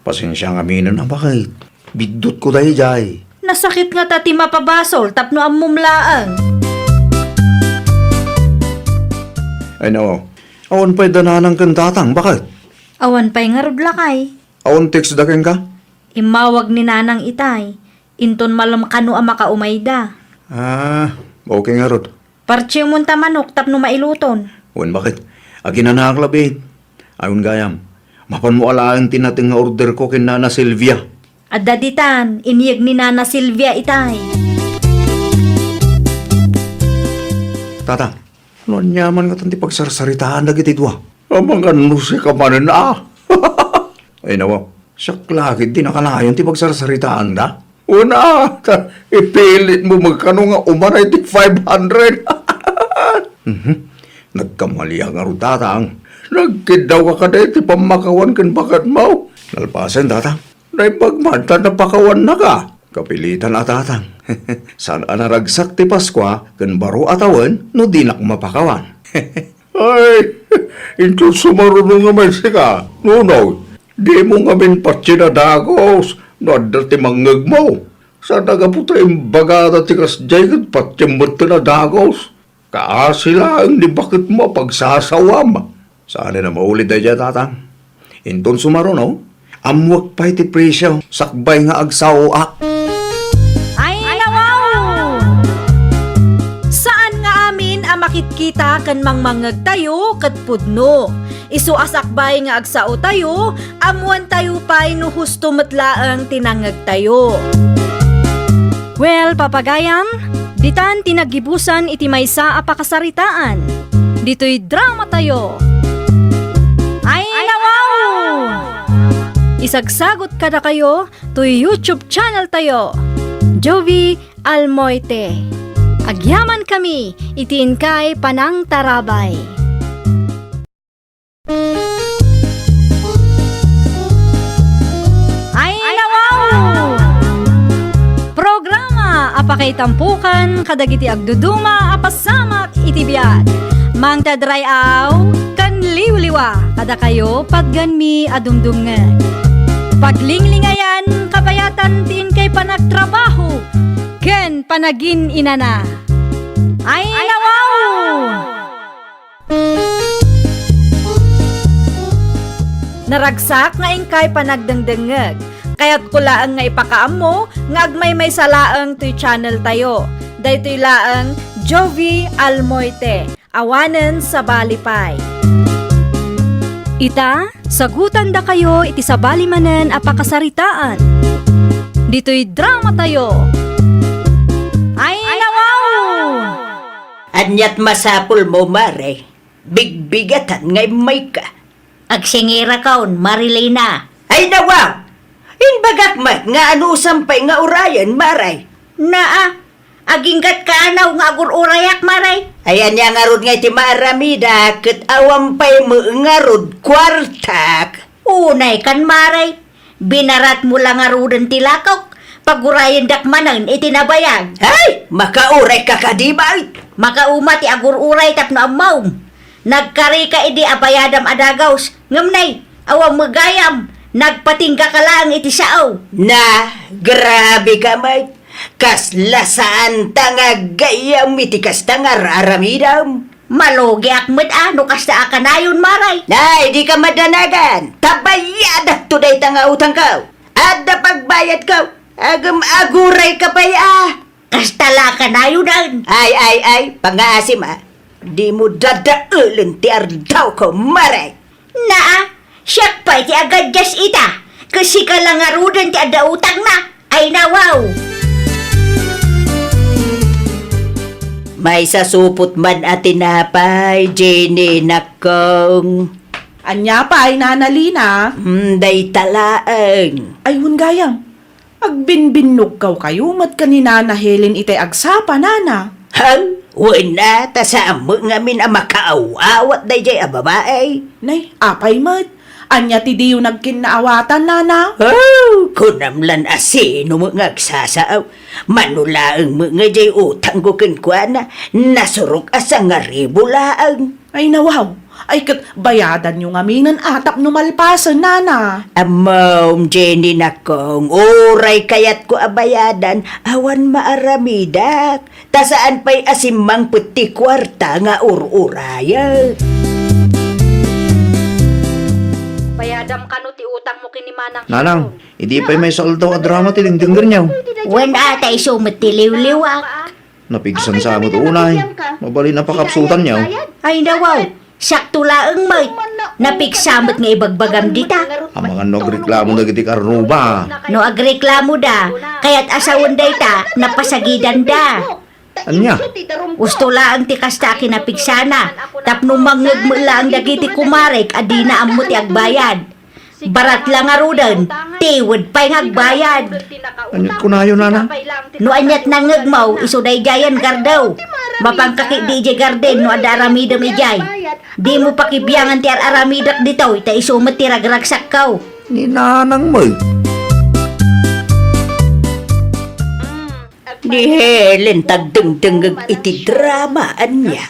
Pasensia ngaminen a baket. Biddutko daydiay. Nasakit ngata ti mapabasol tapno ammom laeng. Ay, no. Awan pay da Nanang ken Tatang, baket? Awan pay ngarud, lakay. Awan text da kenka? Immawag ni Nanang itay. Inton malem kano a makaumayda. Ah, okay ngarud. Partsiem ta manok tapno mailuton. Wen, baket? Aginanaak labi. Ayon gayam, mapanmo alaen ti nateng nga order ko ken Nana Silvia. Adda ditan, inyeg ni Nana Silvia itay. Tatang, no aniaman ngatan ti pagsarsaritaan dagiti dua? Amangan no sika manen a. Ay, nawa, siak la ketdi nakanayon ti pagsarsaritaanda. Una, ta, ipilitmo met kano nga umanay ti five hundred. Mhm. Nagkamaliak ngarud, Tatang. Nagkiddawka kadi ti pammakawan ken baketmo. Nalpasen, Tatang. Naimbag man ta napakawannaka. Kapilitan a, Tatang. Saan a naragsak ti Paskua ken baro a tawen no dinak mapakawan. Ay, inton sumaruno ngamin sika, nunay, dimo ngamin patien a dagus no adda ti mangngegmo. Saan a gapu ta imbagada ti kasdiay ket patiem met a dagus. Kaasi laeng ni baketmo a pagsasawam. Saanen a mauli daydiay, Tatang. Inton sumaruno, ammoek pay ti presio sakbay nga agsaoak. Ay, nawaw! Saan nga amin a makitkita ken mangmangngegtayo ket pudno. Isu a sakbay nga agsaotayo, ammoantayo pay no husto met laeng ti nangngegtayo. Well, papagayam, ditan ti naggibusan iti maysa a pakasaritaan. Ditoy dramatayo. Ay, nawaw! Isagsagot kadakayo toy YouTube channeltayo, Jovie Almoite. Agyamankami iti inkay panangtarabay. Ay, nawaw! Programa a pakaitampokan kadagiti agduduma a pasamak iti biag. Mangted ray-aw ken liwliwa kadakayo patgenmi a dumdumngeg. Paglinglingayan, kabayatan ti inkay panagtrabaho ken panagin-inana. Ay, nawaw! Naragsak nga inkay panagdengdengngeg. Kayatko laeng nga ipakaammo nga agmaymaysa laeng toy channeltayo. Daytoy laeng Jovie Almoite, awanen sabali pay. Ita, sagutandakayo iti sabali manen a pakasaritaan. Ditoy dramatayo. Ay, nawaw! Aniat masapulmo, Mare? Bigbigatan nga immayka. Agsingirakon, Marilena. Ay, nawaw! Imbagak met nga anusam pay nga urayen, Mare. Naa, aginggatka anaw nga agur-urayak, Mare. Ay, ania ngarud nga iti maaramida ket awan pay met ngarud kuartak? Unay kan, Mare. Binaratmo la ngaruden ti lakok, pagurayendak manen iti nabayag. Ay! Makaurayka kadi, bay? Makauma ti agur-uray tapno ammom. Nagkarika idi a bayadam a dagus, ngem nay, awan met gayam, nagpatinggaka laeng iti sao. Na, grabe ka met. Kasla saanta nga aggayam iti kasta nga ar-aramidam. Malugiak met a no kasta a kanayon, Mare. Nay, dika madanagan. Ta bayadakto dayta nga utangko. Adda pagbayadko. Agem agurayka pay a. Kasta la kanayonen. Ay, ay, ay, pangngaasim a. Dimo dadaelen ti ardawko, Mare. Naa, siak pay ti agadias ita, ket sika la ngaruden ti adda utangna. Ay, nawaw! Maisasupot man a tinapay, Jenny, nakkong. Ania pay, Nana Lina? Hmm, dayta laeng. Ay, wen gayam. Agbinbinnogkaw kayo met ken ni Nana Helen itay agsapa, Nana. Haan, wen a, ta saan met ngamin a makaaw-awat daydiay a babai. Nay, apay met? Ania ti diyo nagkinnaawatan, Nana? Oh, kunam lan a sino met nga agsasao. Mano laeng met nga diay utangko kenkuana, nasurok a sangaribu laeng. Ay, nawaw. Ay, ket bayadanyo ngamin a tapno malpasen, Nana. Ammom, Jenny, nakkong, uray kayatko a bayadan, awan maaramidak. Ta saan pay a simmangpet ti kuarta nga ur-urayen. Bayadam kano ti utangmo ken ni Manang Nanang, Sharon. Idi pay maysa aldaw a drama ti dengdenggenyo. Wen a, ta isu met ti liwliwak. Napigsan sa met unay. Mabalin a pakapsutanyo. Ay, nawaw. Sakto laeng met. Napigsa met nga ibagbagam dita. Amangan no agreklamo dagiti karruba. No agreklamoda, kayat a sawen dayta, napasagidanda. Ania? Usto laeng ti kasta a kinapigsana, tapno mangngeg met laeng dagiti kumarek a dina ammo ti agbayad. Barat la ngaruden, tiwed pay nga agbayad. Aniat kunayo, Nana? No aniat nangngegmo, isu daydiayen gardaw. Mapanka ketdi idiay garden no adda aramidem idiay. Dimo pakibiangan ti ar-aramidek ditoy, ta isu met ti ragragsakko. Ni Nanang met. Ni Helen ti agdengdengngeg iti drama, ania?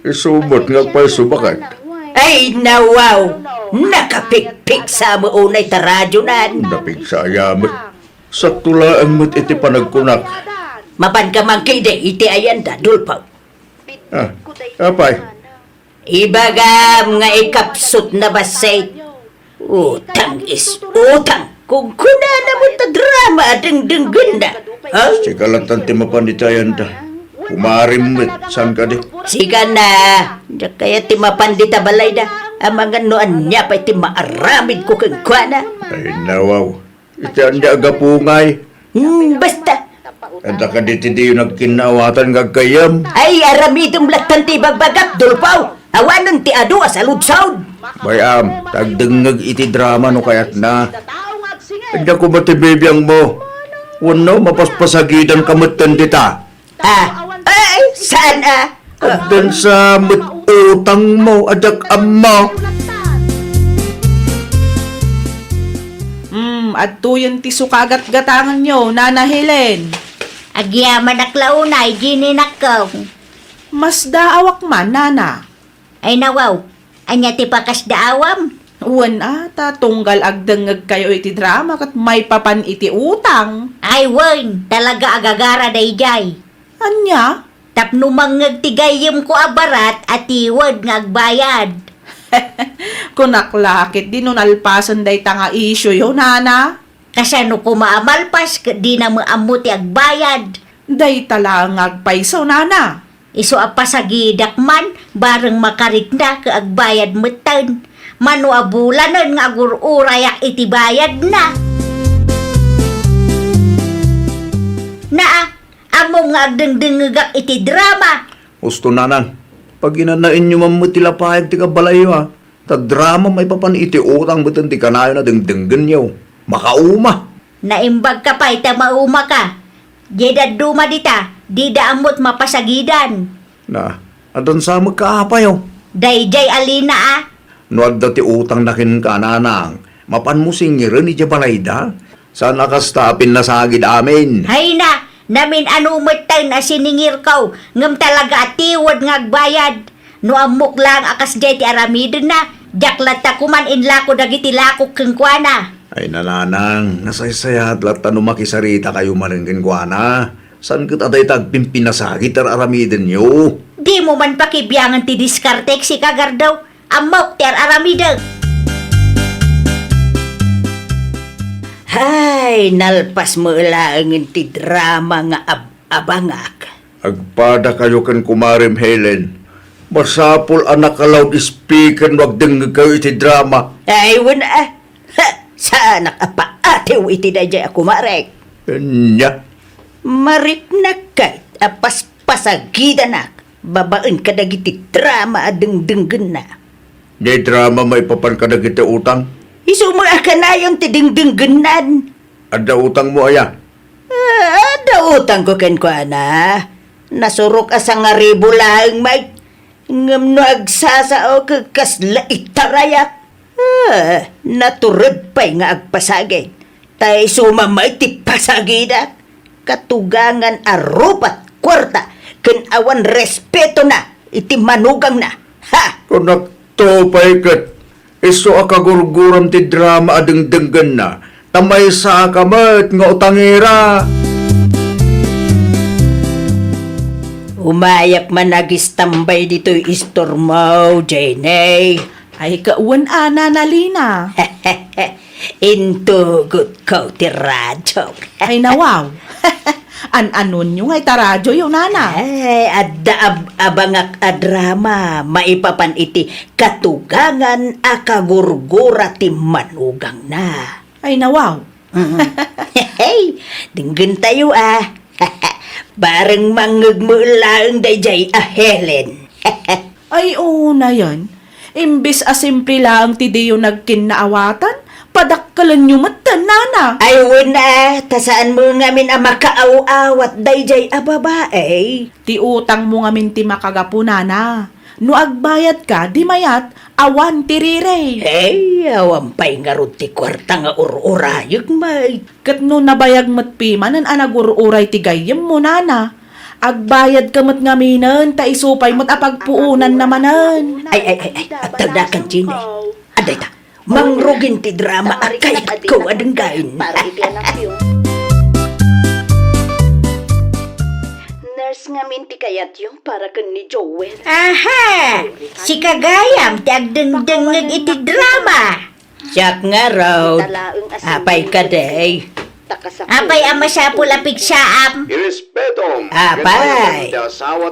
Isu met nga agpayso, baket. Ay, nawaw! Nakapigpigsa met unay ta radionan. Napigsa aya met. Sakto laeng met iti panagkunak. Mapanka man ketdi iti ayanda, Dolfo. Ah, apay? Ibagam nga ikapsut na bassit. Utang is utang. Kunkunana met ta drama a dengdenggenna. Ha? Sika lattan ti mapan iti ayanda. Kumarem met, saan kadi? Sika na. Diak kayat ti mapan dita balayda. Amangan no ania pay ti maaramidko kenkuana. Ay, nawaw. Iti ania a gapu ngay? Hmm, basta. Adda kadi ti diyo nagkinnaawatan nga aggayyem? Ay, aramidem lattan ti ibagbagak, Dolfo. Awanen ti adu a saludsod. Bay-am, ta agdengngeg iti drama no kayatna. Ania koma ti bibiangmo? Wenno, mapaspasagidanka metten dita? Ah, ay, saan a? Addan sa met utangmo, a diak ammo. Hmm, adtoyen ti sukagatgatanganyo, Nana Helen. Agyamanak la unay, Jenny nakkaw. Masdaawak man, Nana. Ay nawaw, ania ti pakasdaawam? Wen a, ta tunggal agdengngegkayo iti drama ket maipapan iti utang. Ay wen, talaga a gagara daydiay. Ania? Tapno mangngeg ti gayyemko a barat a tiwed nga agbayad. Kunak la ketdi no nalpasen dayta nga issueyo, Nana. Kasano koma a malpas ket dina met ammo ti agbayad? Dayta laeng nga agpayso, Nana. Isu a pasagidak man, bareng makarikna ket agbayad metten. Mano a bulanen nga agur-urayak iti bayadna. Naa, ammom nga agdengdengngegak iti drama. Usto, Nanang. Paginanaenyo man met ti lapayag ti kabalayyo, a. Ta drama maipapan iti utang metten ti kanayon a dengdenggenyo. Makauma! Naimbagka pay ta maumaka. Diay dadduma dita, dida ammot mapasagidan. Na, addan sa met kaapayo? Daydiay a Lina a. No adda ti utangna kenka, Nanang, mapanmo singiren idiay balayda? Saan a kasta a pinnasagid amin? Hayna, namin-ano metten a siningirko, ngem talaga a tiwed nga agbayad. No ammok laeng a kasdiay ti aramidenna, diak latta koman inlako dagiti lakok kenkuana. Ay, Nanang, nasaysayaat latta no makisaritakayo manen kenkuana. Saan ket a dayta agpinpinasagid ti ar-aramidenyo? Dimo man pakibiangen ti diskartek, sika, Gardaw. Ammok ti ar-aramidek. Hay, nalpas met laengen ti drama nga ab-abangak. Agpadakayo ken kumarem Helen. Masapul a naka-loudspeaker no agdengngegkayo iti drama. Ay, wen a. Ha, saanak a paatiw iti daydiay a kumarek. Ania? Mariknak ket a paspasagidanak babaen kadagiti drama a dengdenggenna. Diay drama maipapan kadagiti utang? Isu met a kanayon ti dengdenggennan. Adda utangmo aya? Ah, adda utangko kenkuana. Nasurok a sangaribu laeng met. Ngem no agsasao ket kasla itarayak. Ah, natured pay nga agpasagid. Ta isu met ti pasagidak. Katugangan a rupat kuarta ken awan respetona iti manugangna. Ha! Kunakto pay ket isu a kagurguram ti drama a dengdenggenna, ta maysaka met nga utangera. Umayak man agistambay ditoy istormo, Jenny. Ay, kawen a, Nana Lina. Intugotko ti radio. Ay, nawaw. An-anonyo nga ita radioyo, Nana? Ay, adda ab-, abangak a drama maipapan iti katugangan a kagurgura ti manugangna. Ay, nawaw. Mm. Hey, denggentayo, a. Bareng mangngegmo laeng daydiay a Helen. Ay, oo nayen. Imbes a simple laeng ti diyo nagkinnaawatan, padakkelenyo metten, Nana. Ay, wen a, ta saanmo ngamin a makaaw-awat daydiay a babai. Ti utangmo ngamin ti makagapu, Nana. No agbayadka, di mayat, awan ti rirey. Hey, awan pay ngarud ti kuarta nga ur-urayek, met. Ket no nabayag met pimanen a nagur-uray ti gayyemmo, Nana, agbayadka met ngaminen ta isu pay met a pagpuonanna manen. Ay, ay, ay, ay, agtaldakan, Jenny. Adda ita, mangrugin ti drama a kayatko a denggaen. Para iti anakyo. Nurse ngamin ti kayatyo para ken ni Joel. Aha! Sika gayam ti agdengdengngeg iti drama. Siak ngarud. Apay kadi? Apay a masapul a pigsaam? Irespetom. Apay,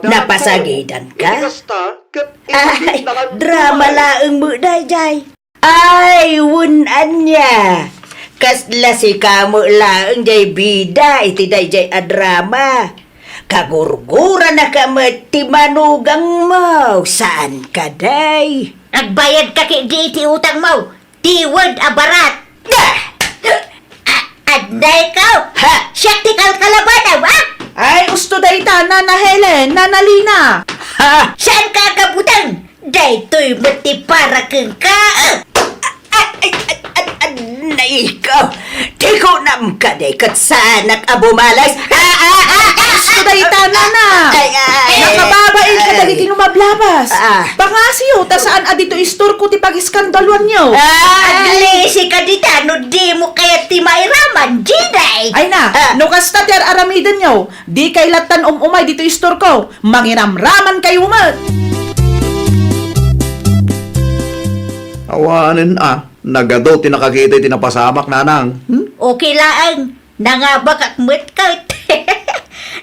napasagidanka? Ay, drama laeng met daydiay. Ay, wen ania. Kasla sika met laeng diay bida iti daydiay a drama. Kagurguranaka met ti manugangmo, saan kadi? Agbayadka ketdi iti utangmo. Tiwed a barat. Ah! A-, adda ikaw? Ha? Siak ti kalkalabanam, a? Ay, usto dayta, Nana Helen, Nana Lina. Ha? Saanka a kabuteng? Daytoy met ti para kenka. Ah! Ay, ay, ay, ay, ay, naiko. Ti kunam kadi ket saanak a bumales. Ah, ah, ah, ah, usto dayta, Nana. Ay, ay, nakababain kadagiti lumablabas. Ah. Pangasiyo, ta saan a ditoy istorko ti pagiskandaluanyo. Ay. Aglisi ka dita no dimo kayat ti mairaman, Jenny. Ay na, ah, no kasta ti ar-aramidenyo, dikay lattan um-umay ditoy istorko. Mangiramramankayo met. Awanen a, nagadu ti nakakita iti napasamak, Nanang. Hmm? Okay laeng. Nangabakak met ket.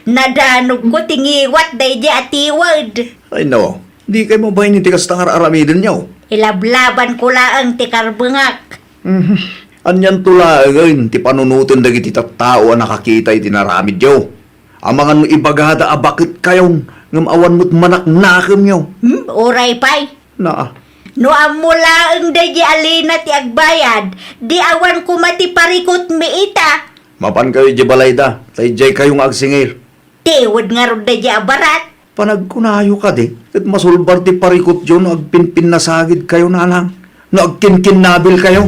Nadanogko ti ngiwat daydi a tiwed. Ay no, dikay mabain iti kasta nga ar-aramidenyo. Ilablabanko laeng ti karbengak. Mhm. Anianto laengen ti panunoten dagiti tattao a nakakita iti naramidyo? Amangan no ibagada a baketkayon ngem awan met manaknakemyo. Hmm, uray pay. Naa. No ammo laeng daydi a Lina ti agbayad, di awan koma ti parikutmi ita. Mapankayo idiay balayda, ta idiaykayo nga agsingir. Tiwed ngarud daydi a barat. Panagkunayo kadi, ket masulbar ti parikutyo no agpinpinnasagidkayo, Nanang, no agkinkinnabilkayo.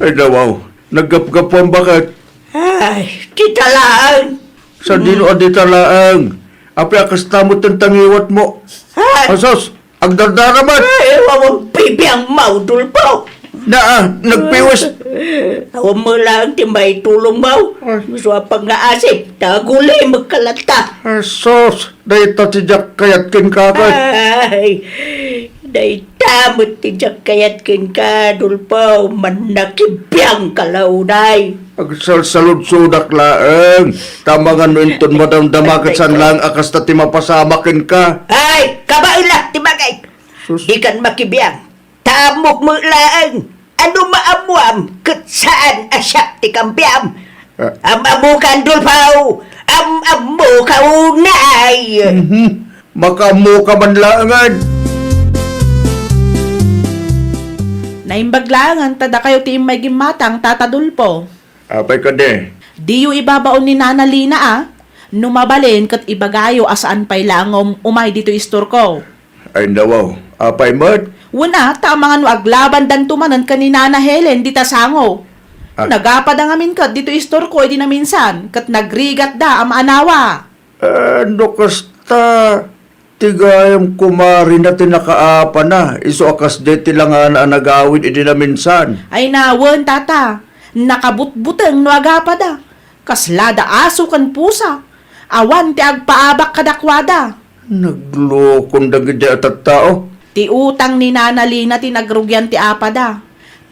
Ay, dawaw, naggapgapuan baket. Ay, dita laeng. Sadino a dita laeng? Apay a kasta met ti nangiwatmo? Ay. Asus, agdardara met. Ay, awan pay biangmo, Dolfo. Naa, nagpiwes. Awan met laeng ti maitulongmo. Ay. Isu a pangngaasip, ta agulimekka latta. Asus, dayta ti diak kayat kenka, kay. Ay, dayta met ti diak kayat kenka, Dolfo, mannakibiangka la unay. Agsalsaludsodak laeng, ta amangan no inton madamdama ket saan laeng a kasta ti mapasamak kenka. Ay, kabaela ti bagik. Sus. Dikan makibiang. Ta ammok met laeng, a no maammoam ket saan a siak ti kambiam. Ah. Am-ammokan, Dolfo, am-ammoka unay. Mhm. Makaammoka man laengen. Naimbag laengen ta dakayo ti immay gimmatang, Tata Dolfo. Apay kadi? Diyo ibabaon ni Nana Lina a, no mabalin ket ibagayo a saan pay laeng nga um-, umay ditoy istorko. Ay, nawaw. Apay met? Wen a, ta amangan no aglabandanto manen ken ni Nana Helen dita sango. Ah. Nagapada ngamin ket ditoy istorko idi naminsan, ket nagrigatda a maanawa. Eh, no kasta, ti gayam kumarina ti nakaapana, isu a kasdiay ti langana a nagawid idi naminsan. Ay na, wen, Tata, nakabutbuteng no agapada. Kasla da aso ken pusa. Awan ti agpaabak kadakuada. Naglokon dagiti a tattao. Ti utang ni Nana Lina ti nagrugian ti apada.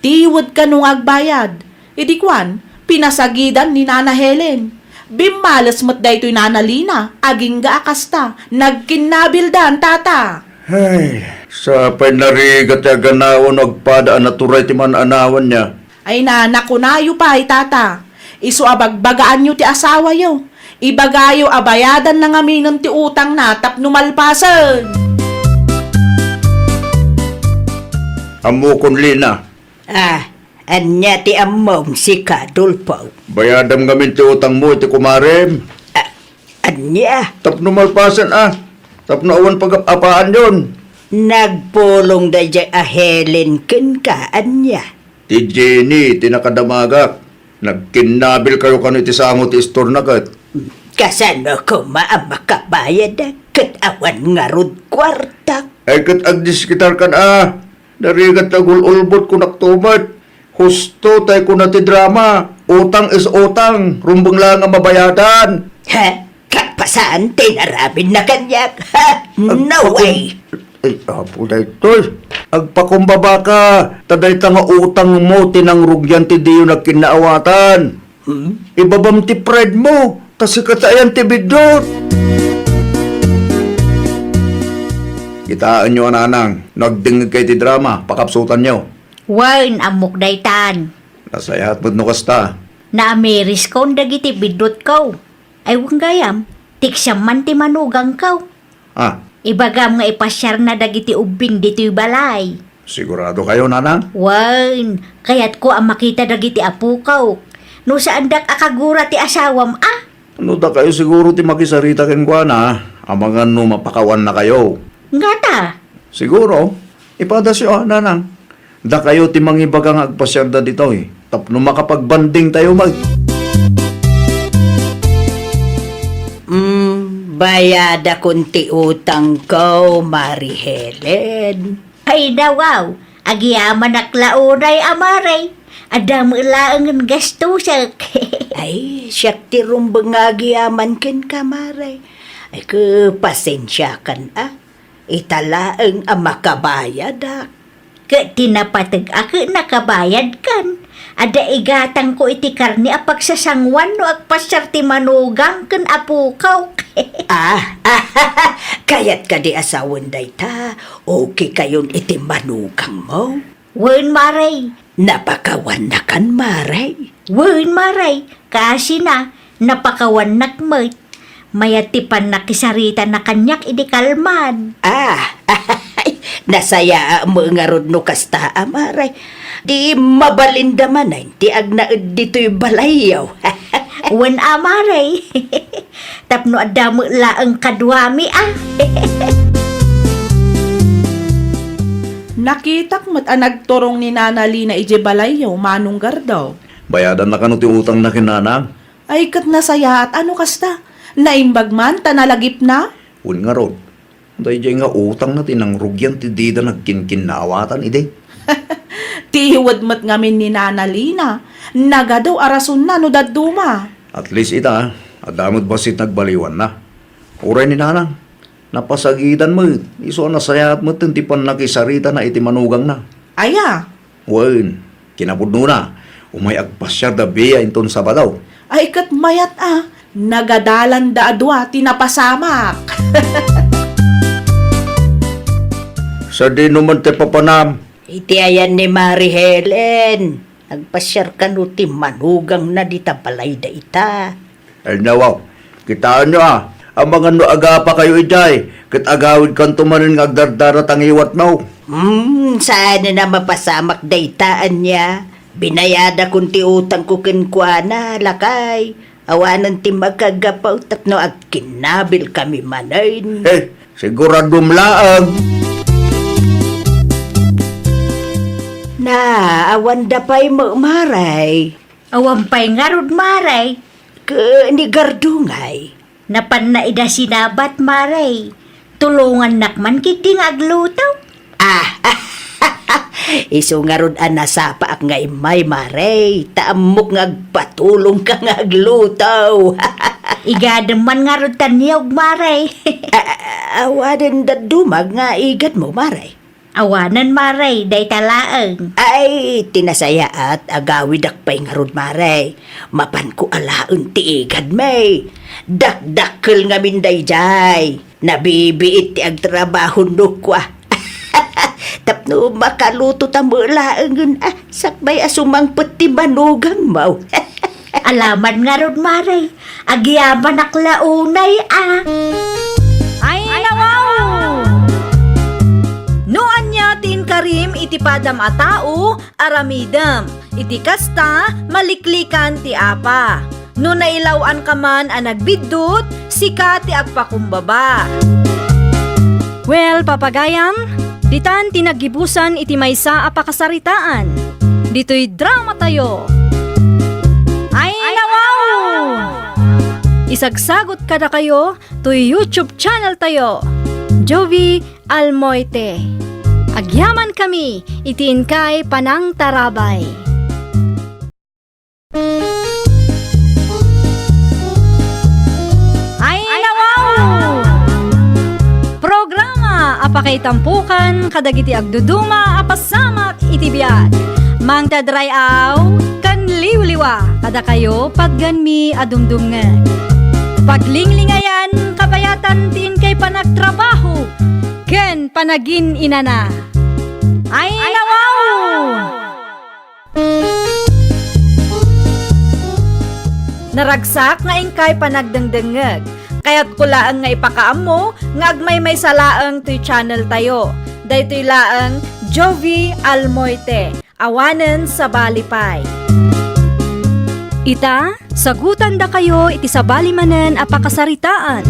Tiwed kano nga agbayad. Idi kuan, pinasagidan ni Nana Helen. Bimmales met daytoy Nana Lina, agingga a kasta. Nagkinnabildan, tata. Ay, sapay narigat ti aganaw no agpada a naturay ti man-anawanna. Ay na, nakunayo pay, tata. Isu a bagbagaanyo ti asawayo. Ibagayo a bayadanna ngaminen ti utangna tapno malpasen. Ammokon, Lina. Ah, ania ti ammom, sika, Dolfo? Bayadam ngamin ti utangmo iti kumarem. Ah, ania? Tapno malpasen, ah. Tapno awan pagap-apaanyon. Nagpulong daydiay a Helen kenka, ania? Ti Jenny ti nakadamagak. Nagkinnabil kayo kano iti sango ti istorna ket. Kasano koma a makabayad ket awan ngarud kuartak? Ay ket agdiskitarkan a. Narigat ti agul-ulbod kunakto met. Husto tay kuna ti drama, utang is utang, rumbeng laeng a mabayadan. Ha? Kalpasan ti inaramidna kaniak? Ha? No way! Ay, apo daytoy. Agpakumbaba ka, ta dayta nga utangmo ti nangrugian ti diyo nagkinnaawatan. Hmm? Ibabam ti pride mo, ta sika ti ayan ti biddut. Kitaenyo a nanang, no agdengngeg kay ti drama, pakapsutanyo. Wen, ammok daytan. Nasayaat met no kasta. Naamiriskon dagiti biddutko. Ay, wen gayam, tiksiam man ti manugangko. Ah. Ibagam nga ipasiarna dagiti ubbing ditoy balay. Sigurado kayo, nanang? Wen, kayatko a makita dagiti apokok. No saandak a kagura ti asawam, a? No dakayo siguro ti makisarita kenkuana, amangan no mapakawanna kayo. Ngata? Siguro. Ipadasyo, a, nanang. Dakayo ti mangibaga nga agpasiarda ditoy, tapno makapagbandingtayo met. Mm, bayadakon ti utangko, Mari Helen. Ay, dawaw, agyamanak la unay a, Mari. Adda met laengen gastosek. Ay, siak ti rumbeng nga agyaman kenka, Mari. Ay, ke, pasensiakan, a. Ita laeng a makabayadak. Ket ti napateg a ket nakabayadkan, adda igatangko iti karne a pagsasangoan no agpasiar ti manugang ken apokok. Ah, kayat kadi a sawen dayta? Okay kayon iti manugangmo? Wen, Mari. Napakawannakan, Mari? Wen, Mari. Kasina, napakawannak met. Mayat ti pannakisaritana kaniak idi kalman. Ah, nasayaat met ngarud no kasta a, Mari. Di mabalinda manen ti agnaed ditoy balayyo. Wen a, Mari. Tapno adda met laeng kaduami, a. Nakitak met a nagturong ni Nana Lina idiay balayyo, Manong Gardo. Bayadanna kano ti utangna ken nanang? Ay, ket nasayaat a no kasta. Naimbag man ta nalagipna. Wen ngarud, daydiay nga utangna ti nangrugian ti dida nagkinkinnaawatan idi. Tiwed met ngamin ni Nana Lina. Nagadu a rasonna no dadduma. At least ita, adda met bassit nagbaliwanna. Uray ni nanang, napasagidan met, isu a nasayaat metten ti pannakisaritana iti manugangna. Aya? Wen, kinapudnona, umay agpasiarda biya inton Sabado. Ay, ket mayat a, nagadalanda a dua ti napasamak. Sadino man ti papanam? Iti ayan ni Mari Helen, agpasiar kano ti manugangna dita balay dayta. Ay, nawaw, kitaenyo a, amangan no agapa kayo idiay, ket agawidkanto manen nga agdardara ta ngiwatno. Hmm, saanen a mapasamak dayta, ania? Binayadakon ti utangko kenkuana, lakay. Awanen ti makagapu tapno agkinnabilkami manen. Eh, siguradom laeng. Na, awanda pay met, Mari? Awan pay ngarud, Mari. Ken ni Gardo ngay? Napanna ida sinabat, Mari. Tulongannak man ketdi nga agluto. Ah, isu ngarud a nasapaak nga immay, Mari, ta ammok nga agpatulongka nga agluto. Igadem man ngarud ta niyog, Mare. A-, a-, awanen dadduma nga igadmo, Mare? Awanen, Mare, dayta laeng. Ay, ti nasayaat, agawidak pay ngarud, Mare. Mapanko alaen ti igadmi. Dakdakkel ngamin daydiay. Nabibiit ti agtrabaho no kua. Tapno makaluto ta met laengen, ah, sakbay a sumangpet ti manugangmo. Alaman ngarud, Mare. Agyamanak la unay, ah. Ay, nawaw! No ania ti inkarim iti padam a tao, aramidem. Iti kasta, maliklikan ti apa. No nailaw-anka man a nagbiddut, sika ti agpakumbaba. Well, papagayam, ditan ti naggibusan iti maysa a pakasaritaan. Ditoy dramatayo. Ay, nawaw! Isagsagot kadakayo toy YouTube channel tayo, Jovie Almoite. Agyamankami iti inkay panangtarabay. Ay, nawaw! Programa a pakaitampokan kadagiti agduduma a pasamak iti biag. Mangtadray-aw ken liwliwa kadakayo patganmi a dumdumngeg. Paglinglingayan, kabayatan ti inkay panagtrabaho ken panagin-inana. Ay, nawaw! Naragsak nga inkay panagdengdengngeg. Kayatko laeng nga ipakaammo nga agmaymaysa laeng toy channel tayo. Daytoy laeng Jovie Almoite, awanen sabali pay. Ita, sagutandakayo iti sabali manen a pakasaritaan.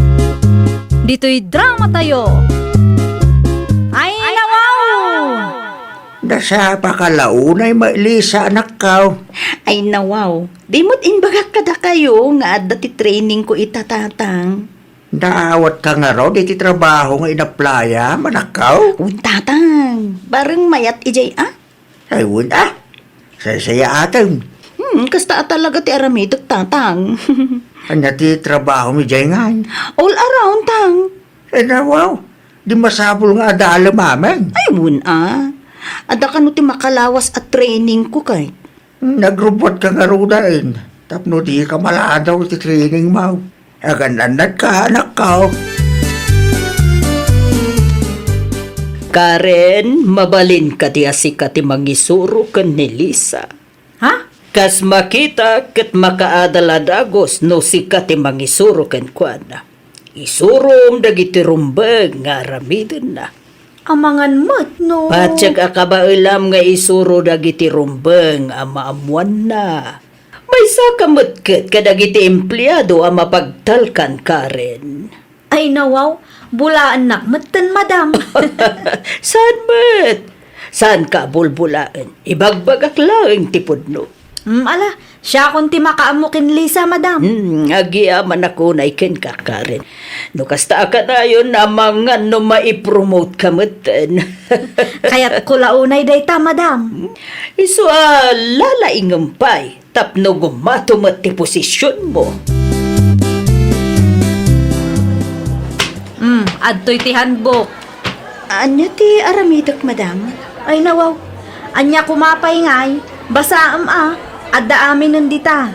Ditoy dramatayo. Ay, nawaw! Nasapaka la unay, Mailisa, anakko? Ay, nawaw. Di met imbagak kadakayo nga adda ti trainingko ita, Tatang. Naawatka ngarud iti trabaho nga inaplayam, anakko? Wen, Tatang. Bareng mayat idiay, a? Ay, wen, a. Saysayaatem. Hmm, kasta a talaga ti aramidek, Tatang. Ania ti trabahom idiay ngay? All around, Tang. Ay, nawaw. Di masapul nga adalem amin. Ay, wen, a. Adda kano ti makalawas a trainingko kay. Nagrubuatka ngaruden tapno dika maladaw iti trainingmo. Agan-annadka, anakko. Karen, mabalin kadi a sika ti mangisuro ken ni Lisa? Ha? Kas makita ket makaadal a dagus no sika ti mangisuro kenkuana. Isurom dagiti rumbeng nga aramidenna. Amangan met no. Patiek a kabaelam nga isuro dagiti rumbeng a maammoanna. Maysaka met ket kadagiti empleado a mapagtalkan, Karen. Ay, nawaw, bulaennak metten, madam. Saan met? Saanka a bulbulaen? Ibagbagak laeng ti pudno. Hmm, ala, siakon ti makaammo ken Lisa, madam. Hmm, agyamanak unay kenka, Karen. No kasta a kanayon, amangan no maipromote ka metten. Kayatko la unay dayta, madam. Isu a lalaingem pay tapno gumato met ti posisionmo. Hmm, adtoy ti handbook. Ania ti aramidek, madam? Ay, nawaw. Ania koma pay ngay? Basaem a. Adda aminen dita.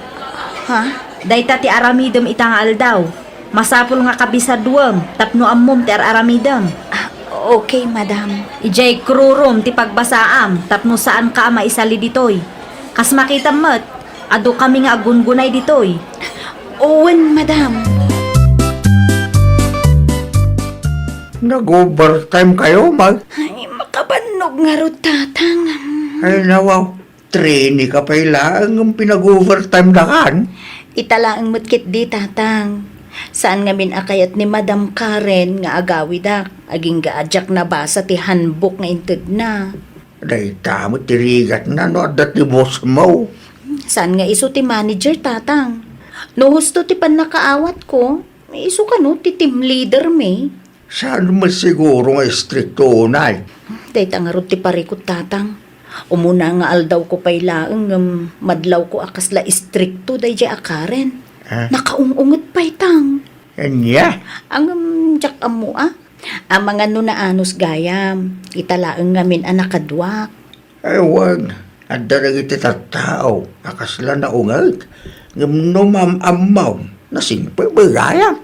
Ha? Dayta ti aramidem ita nga aldaw. Masapul nga kabisaduem tapno ammom ti ar-aramidem. Ah, okay, madam. Idiay crew room ti pagbasaam tapno saanka a maisali ditoy. Kas makitam met, adu kami nga aggungunay ditoy. Wen, madam. Nag-overtime kayo, Mag? Ay, makabannog ngarud, Tatang. Ay, nawaw. Trainee ka pay laeng ngem pinag-overtime da kan? Ita laeng met ketdi, Tatang. Saan ngamin a kayat ni Madam Karen nga agawidak, agingga a diak nabasa ti handbook nga intedna. Dayta met ti rigatna no adda ti bossmo. Saan nga isu ti manager, Tatang? No husto ti pannakaawatko, isu kano ti team leader mi? Saan met siguro nga istrikto unay? Dayta ngarud ti parikut, Tatang. Umuna nga aldawko pay laeng ngem madlawko a kasla istrikto daydiay a Karen. Ah? Nakaung-unget pay, Tang. Ania? Ngem, diak ammo, a. Amangan no naanus gayam. Ita laeng ngamin a nakaduak. Ewan, adda dagiti tattao a kasla naunget. Ngem no maam-ammom, nasingpet gayam.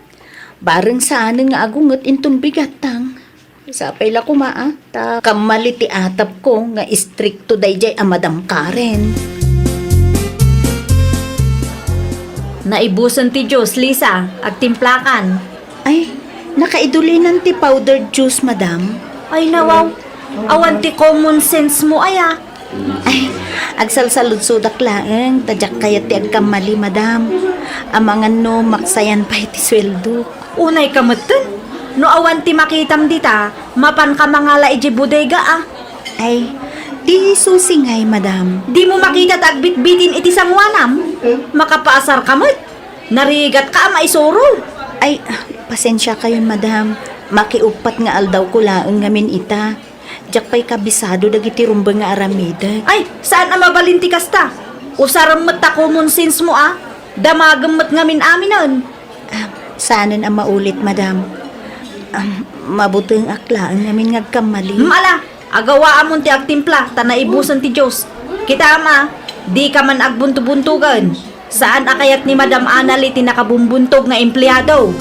Bareng saanen nga agunget inton bigat, Tang. Sapay la koma, a, ta kammali ti atapko nga istrikto daydiay a Madam Karen. Naibusen ti juice, Lisa. Agtimplakan. Ay, nakaidulinan ti powdered juice, Madam. Ay, nawaw. Awan ti common sense mo, aya. Ay, agsalsaludsodak laeng, ta diak kayat ti agkammali, Madam. Amangan no maksayan pay ti sueldo. Unay ka metten? No awan ti makitam dita, mapan ka mangala iti bodega, a. Ay, ti susi ngay, Madam. Dimo makita ti agbitbitin iti sangoanam? Makapaasar ka met? Narigat ka a maisuro. Ay, pasensia kayon, Madam. Makiuppat nga aldawko laeng ngamin ita. Diak pay kabisado dagiti rumbeng nga aramidek. Ay, saan a mabalin ti kasta. Usarem met ta common sense mo, a. Damagem met ngamin aminen. Ah, saanen a maulit, Madam. Ah, mabutengak laeng ngamin nga agkammali. Hmm, ala, agawaamon ti agtimpla, ta naibusen ti juice. Kitaem a, dika man agbunto-buntogen. Saan a kayat ni Madam Anali ti nakabumbuntog nga empleado.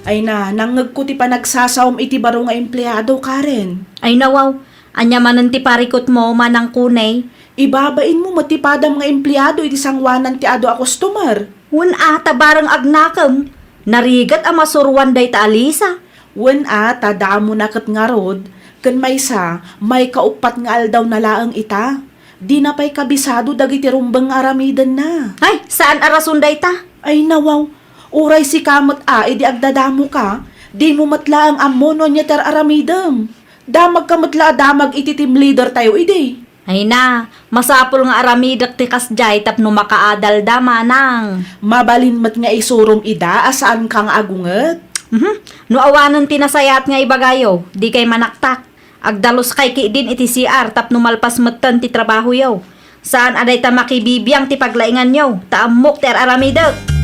Ay na, nangngegko ti panagsasaom iti baro nga empleado, Karen. Ay na, wow. Ania manen ti parikutmo, Manang Kuney? Ibabainmo met ti padam nga empleado iti sangoanan ti adu a customer. Wen a, ta bareng agnakem. Narigat a masuroan dayta a Lisa. Wen a, ta damona ket ngarud, ken maysa, maikauppat nga aldawna laeng ita. Dina pay kabisado dagiti rumbeng nga aramidenna. Ay, saan a rason dayta? Ay, nawaw. Uray sika met a idi agdadamoka, dimo met laeng ammo no ania ti ar-aramidem. Damagka met la a damag iti team leader tayo idi. Ay na, masapul nga aramidek ti kasdiay tapno makaadalda, manang. Mabalin met nga isurom ida a saanka nga agunget. Mhm. No awanen ti nasayaat nga ibagayo, dikay manaktak. Agdaluskay ketdin iti C R tapno malpas metten ti trabahoyo. Saan a dayta makibibiang ti paglainganyo, ta ammok ti ar-aramidek.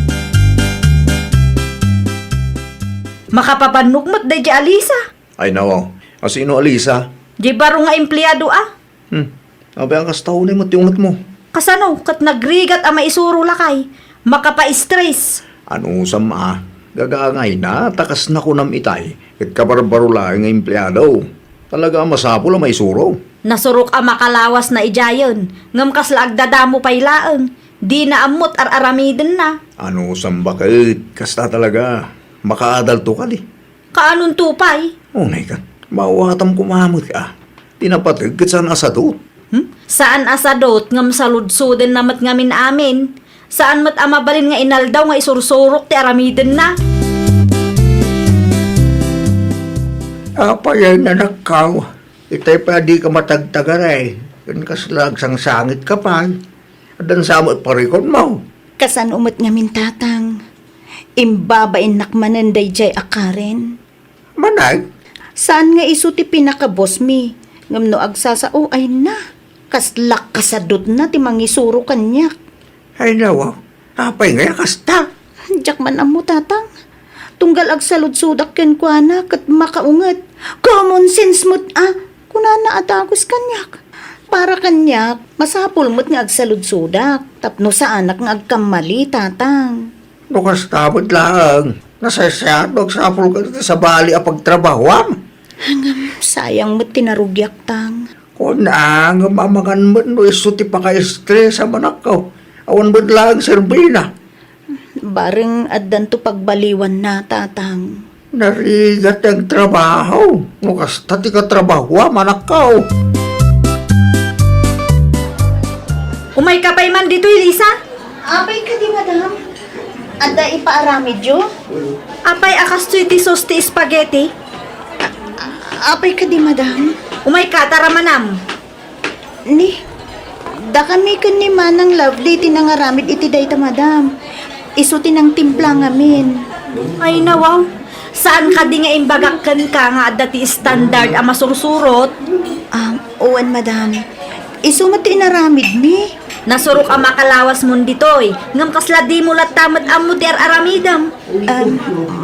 Makapabannog met daydiay a Lisa. Ay, nawaw. A sino a Lisa? Di baro nga empleado a. Hmm. Apay a kasta unay met ti ungetmo? Kasano ket nagrigat a maisuro lakay? Makapa-stress. Anusam a, gagaangayna ta kas nakunam itay, ket kabarbaro laeng nga empleado. Talaga a masapul a maisuro. Nasurok a makalawasna idiayen, ngem kasla agdadamo pay laeng. Dina ammo ti ar-aramidenna. Anusam baket, kasta talaga. Makaadalto kadi. Kaanonto pay? Unay ket, maawatam koma met a. Ti napateg ket saan a sadut. Hmm? Saan a sadut ngem saludsodenna met ngamin amin. Saan met a mabalin nga inaldaw nga isursurok ti aramidenna. Apay a, anakko? Itay pay a dika matagtagaray, ken kasla agsangsangitka pay. Addan sa met parikutmo. Kasano met ngamin, Tatang? Imbabainnak manen daydiay a Karen. Manay? Saan nga isu ti pinakabosmi, ngem no agsasao, ay na, kasla kasadutna ti mangisuro kaniak. Ay, nawa, apay ngay a kasta? Diak man ammo, Tatang. Tunggal agsaludsodak kenkuana ket makaunget. Common sense met a, kunana a dagus kaniak. Para kaniak, masapul met nga agsaludsodak tapno saanak nga agkammali, Tatang. No kasta met laeng, nasaysayaat no agsapulka iti sabali a pagtrabahoam. Ngem, sayang met ti narugiak, Tang. Kuna, ngem amangan met no isu ti paka-stress a manakko. Awan met laeng serbina. Bareng addanto pagbaliwanna, Tatang. Narigat ti agtrabaho. No kasta ti katrabahoam, anakko. Umayka pay man ditoy, Lisa? Apay kadi, madam? Adda ipaaramidyo? Apay a kastoy ti sauce ti spaghetti? A-, apay kadi, madam? Umayka, tara manam. Ni, dakami ken ni Manang Lovely ti nangaramid iti dayta, madam. Isu ti nangtimpla ngamin. Ay, nawaw. Saan kadi nga imbagak kenka nga adda ti standard a masursurot? Ah, wen, madam. Isu met ti inaramidmi. Nasurok a makaawasmon ditoy, ngem kasla dimo latta met ammo ti ar-aramidem. Ah,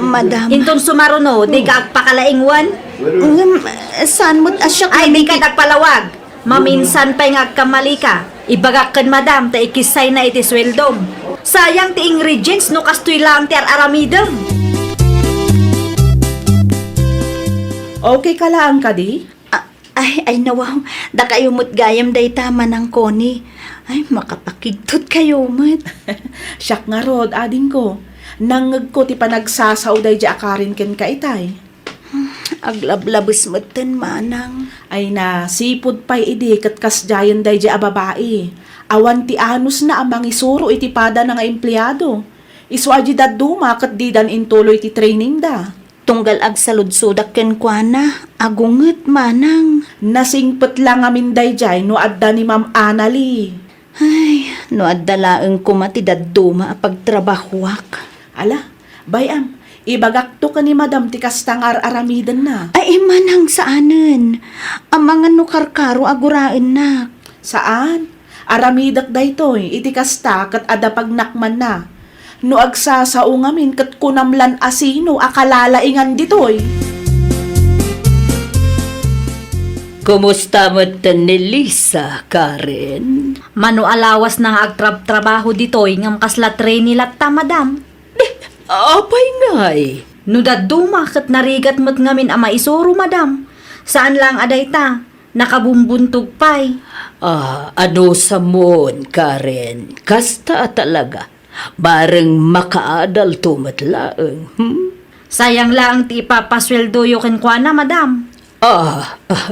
madam. Inton sumaruno, dika agpakalaingwan. Ngem, saan met a siak Ay, dika nagpalawag. Maminsan pay nga agkamali ka. Ibagak ken madam ta ikissayna iti sueldom. Sayang ti ingredients no kastoy laeng ti ar-aramidem. Okay ka laeng kadi? Ah, ay, ay, nawaw. Dakayo met gayam dayta, Manang Connie. Ay, makapakigtot kayo met. Siak ngarud, adingko. Nangngegko ti panagsasao daydi a Karen kenka itay. Aglablabes metten, manang. Ay na, sipud pay idi ket kasdiayen daydi a babai. Awan ti anusna a mangisuro iti padana nga empleado. Isu a di dadduma ket didan intuloy ti trainingda. Tunggal agsaludsodak kenkuana, agunget, manang. Nasingpet la ngamin daydiay no adda ni Ma'am Anali. Ay, no adda laeng koma ti dadduma a pagtrabahuak. Ala, bay-am, ibagakto ken ni Madam ti kasta nga ar-aramidenna. Ay, manang, saanen. Amangan no karkaro a guraennak. Saan? Aramidek daytoy iti kasta ket adda pagnakmanna. No agsasao ngamin ket kunam lan a sino a kalalaingan ditoy. Kumusta metten ni Lisa, Karen? Mano a lawasna nga agtrabtrabaho ditoy ngem kasla trainee latta, madam? Apay ngay? No dadduma ket narigat met ngamin a maisuro, madam. Saan laeng a dayta, nakabumbuntog pay. Ah, anusamon, Karen. Kasta a talaga. Bareng makaadalto met laeng, hmm? Sayang laeng ti ipapasueldoyo kenkuana, madam. Ah, ah,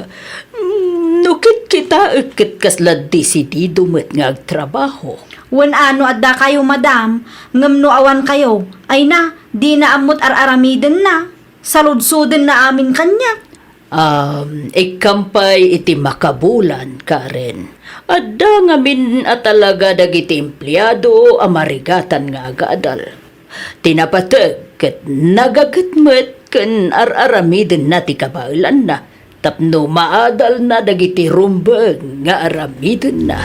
mm, no kitkitaek ket kasla desidido met nga agtrabaho. Wen a no adda kayo, madam, ngem no awan kayo, ay na, dina ammo't ar-aramidenna. Saludsodenna amin kaniak. Um, ikkam pay iti makabulan, Karen. Adda ngamin a talaga dagiti empleado a marigatan nga agadal. Ti napateg ket nagaket met ken ar-aramidenna ti kabaelanna tapno maadalna dagiti rumbeng nga aramidenna.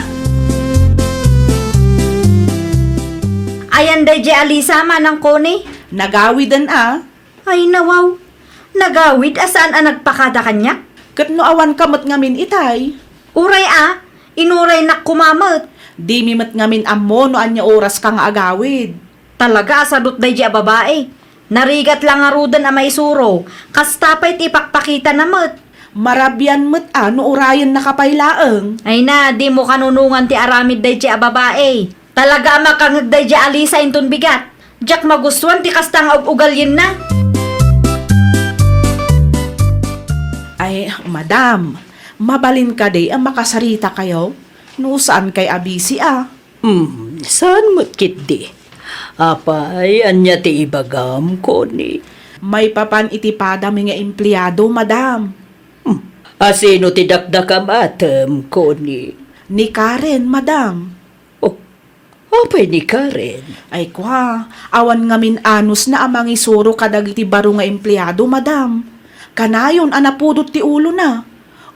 Ayan daydiay a Lisa, Manang Connie? Nagawiden a. Ay, nawaw. Nagawid a saan a nagpakada kaniak? Ket no awan ka met ngamin itay? Uray a, inuraynak koma met. Dimi met ngamin ammo no ania oras ka nga agawid. Talaga a sadut daydi a babai. Narigat la ngaruden a maisuro, kasta pay ti ipakpakitana met. Marabian met a no urayenna ka pay laeng. Ay na, dimo kanunongan ti aramid daydi a babai. Talaga a makangeg daydi a Lisa inton bigat. Diak magustuan ti kasta nga ug-ugalyenna. Ay, madam, mabalin kadi a makasarita kayo? No saan kay a busy a? Hmm, saan met ketdi? Apay, ania ti ibagam, Connie? Maipapan iti padami nga empleado, madam. Hmm, a sino ti dakdakam atem, Connie? Ni Karen, madam. Oh, apay ni Karen? Ay kua, awan ngamin anusna a mangisuro kadagiti baro nga empleado, madam. Kanayon a napudot ti ulona.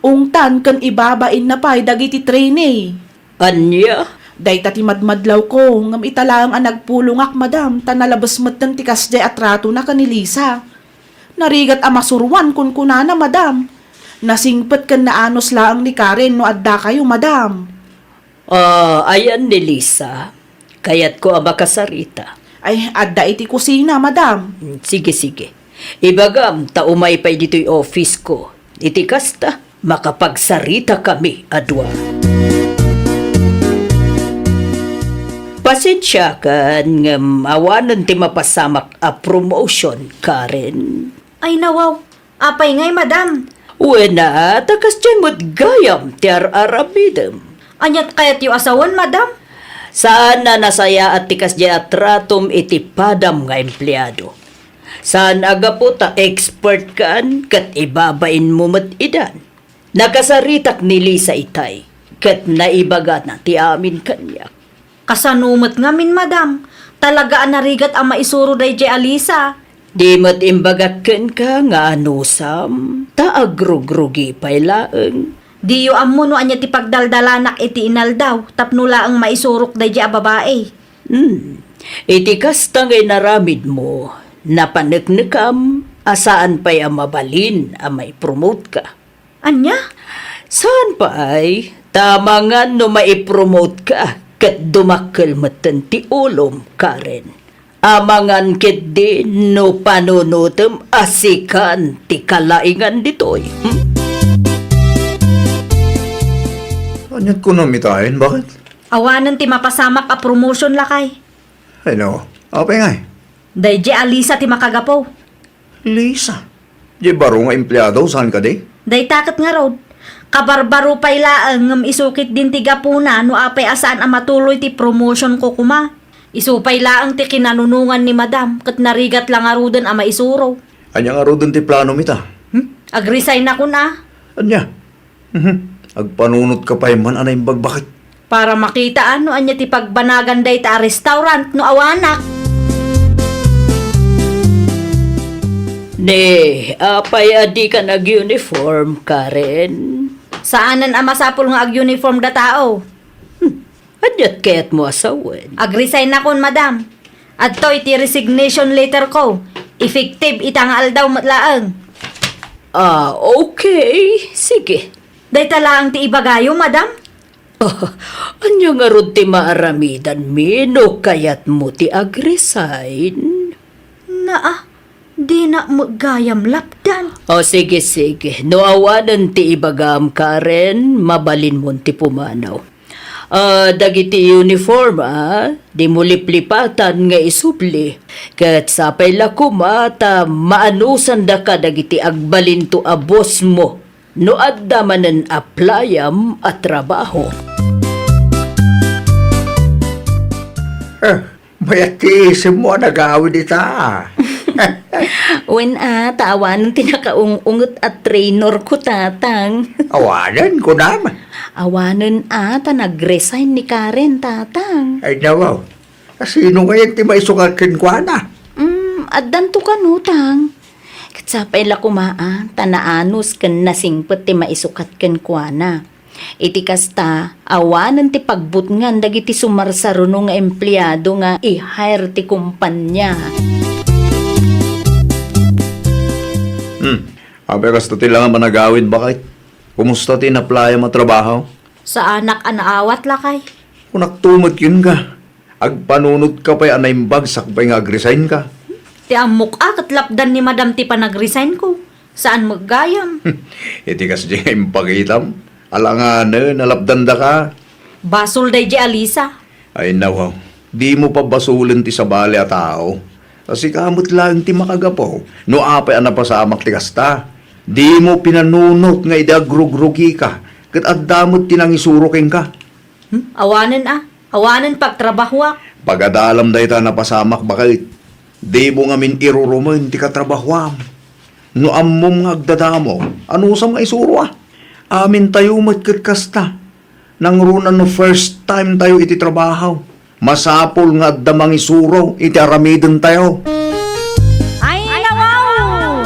Ungtan ken ibabainna pay dagiti trainee. Ania? Dayta ti madmadlawko, ngem ita laeng a nagpulongak, madam, ta nalabes metten ti kasdiay a tratona ken ni Lisa. Narigat a masuroan, kunkunana, madam. Nasingpet ken naanus laeng ni Karen no adda kayo, madam. Ah, ayan ni Lisa. Kayatko a makasarita. Ay, adda iti kusina, madam. Mm, sige, sige. Ibagam ta umay pay ditoy office ko. Iti kasta, makapagsarita kami a dua. Pasensiakan ngem awanen ti mapasamak a promotion, Karen. Ay, nawaw. Apay ngay, madam? Wen a, ta kasdiay met gayam ti ar-aramidem. Aniat kayatyo a sawen, madam? Saan a nasayaat ti kasdiay a tratom iti padam nga empleado. Saan a gapu ta expert kan ket ibabainmo met idan. Nakasaritak ni Lisa itay, ket naibagana ti amin kaniak. Kasano met ngamin, madam? Talaga a narigat a maisuro daydiay a Lisa. Di met imbagak kenka nga anusam, ta agrugrugi pay laeng. Diyo ammo no ania ti pagdaldalanak iti inaldaw tapno laeng maisurok daydi a babai. Hmm. Iti kasta nga inaramidmo, napaneknekam a saan pay a mabalin a maipromote ka. Ania? Saan pay, ta amangan no maipromote ka ket dumakkel metten ti ulom, Karen. Amangan ketdi no panunotem a sikan ti kalaingan ditoy. Hmm? Aniat kunam itaen, bakit? Awanen ti mapasamak a promotion, lakay. Ay, no. Apay ngay? Daydi a Lisa ti makagapu. Lisa? Di baro nga empleado, saan kadi? Dayta ket ngarud. Kabarbaro pay laeng ngem isu ketdin ti gapuna no apay a saan a matuloy ti promotion ko koma. Isu pay laeng ti kinanunongan ni Madam ket narigat la ngaruden a maisuro. Ania ngaruden ti planom ita? Hmm? Agresign nakon a. Ania? Mhm. Agpanunot ka pay man a naimbag, bakit? Para makita no ania ti pagbanagan dayta a restaurant no awanak. Ne, apay a dika nag-uniform, Karen? Saanen a masapul nga ag-uniform da tao. Hmm. Aniat kayatmo a sawen? Agresign nakon, Madam. Adtoy ti resignation letter ko. Effective ita nga aldaw met laeng. Ah, okay. Sige. Dayta laeng ti ibagayo, Madam? Ah, ania ngarud ti maaramidanmi no kayatmo ti agresign? Naa, dina met gayam lapdan. O, sige, sige. No awanen ti ibagam, Karen, mabalinmon ti pumanaw. Ah, dagiti uniform, ah, dimo liplipatan nga isubli. Ket sapay la koma ta maanusandaka dagiti agbalinto a bossmo no adda manen applyam a trabaho. Eh, mayat ti isimmo a nagawid ita. Wen a, ta awanen ti nakaung-unget a trainer ko, Tatang. Awanen, kunam? Awanen a, ta nag-resign ni Karen, Tatang. Ay, nawaw. Kasino ngayen ti maisukat kenkuana? Mm, addanto kano, Tang. Ket sapay la koma a, ta naanus ken nasingpet ti maisukat kenkuana. Iti kasta, awanen ti pagbutngan dagiti sumarsaruno nga empleado nga i-hire ti kumpanya. Hmm. Apay kasta ti langam a nagawid, bakit? Kumusta ti inaplayam a trabaho? Saanak a naawat, lakay. Kunakto met kenka. Agpanunot ka pay a naimbag sakbay nga agresign ka. Ti ammok a ket lapdan ni Madam ti panagresign ko. Saan met gayam. Iti kasdi nga impakitam, alanganen a lapdandaka. Basol daydi a Lisa. Ay, nawaw. Dimo pabasolen ti sabali a tao. Ta sika met laeng ti makagapu no apay a napasamak ti kasta. Dimo pinanunot nga idi agrugrugika, ket adda met ti nangisuro kenka. Hmm? Awanen a. Awanen pagtrabahoak. Pagadalam dayta a napasamak, baket. Dimo ngamin irurumen ti katrabahoam. No ammom nga agdadamo, anusam nga isuro a? Amintayo met ket kasta. Nangruna no first time tayo iti trabaho, masapul nga adda mangisuro iti aramidentayo. Ay, nawaw!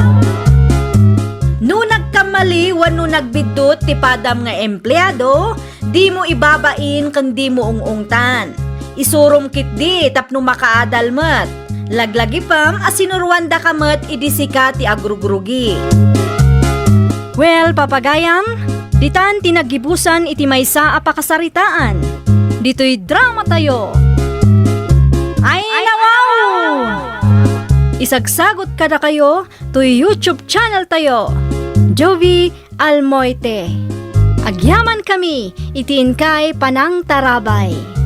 No nagkamali wenno nagbiddut ti padam nga empleado, dimo ibabain ken dimo ung-ungtan. Isurom ketdi tapno makaadal met. Laglagipem a sinuroandaka met idi sika ti agrugrugi. Well, papagayam, ditan ti naggibusan iti maysa a pakasaritaan. Ditoy drama tayo. Ay, nawaw! Isagsagot kadakayo toy YouTube channel tayo, Jovi Almoite. Agyaman kami iti inkay panangtarabay.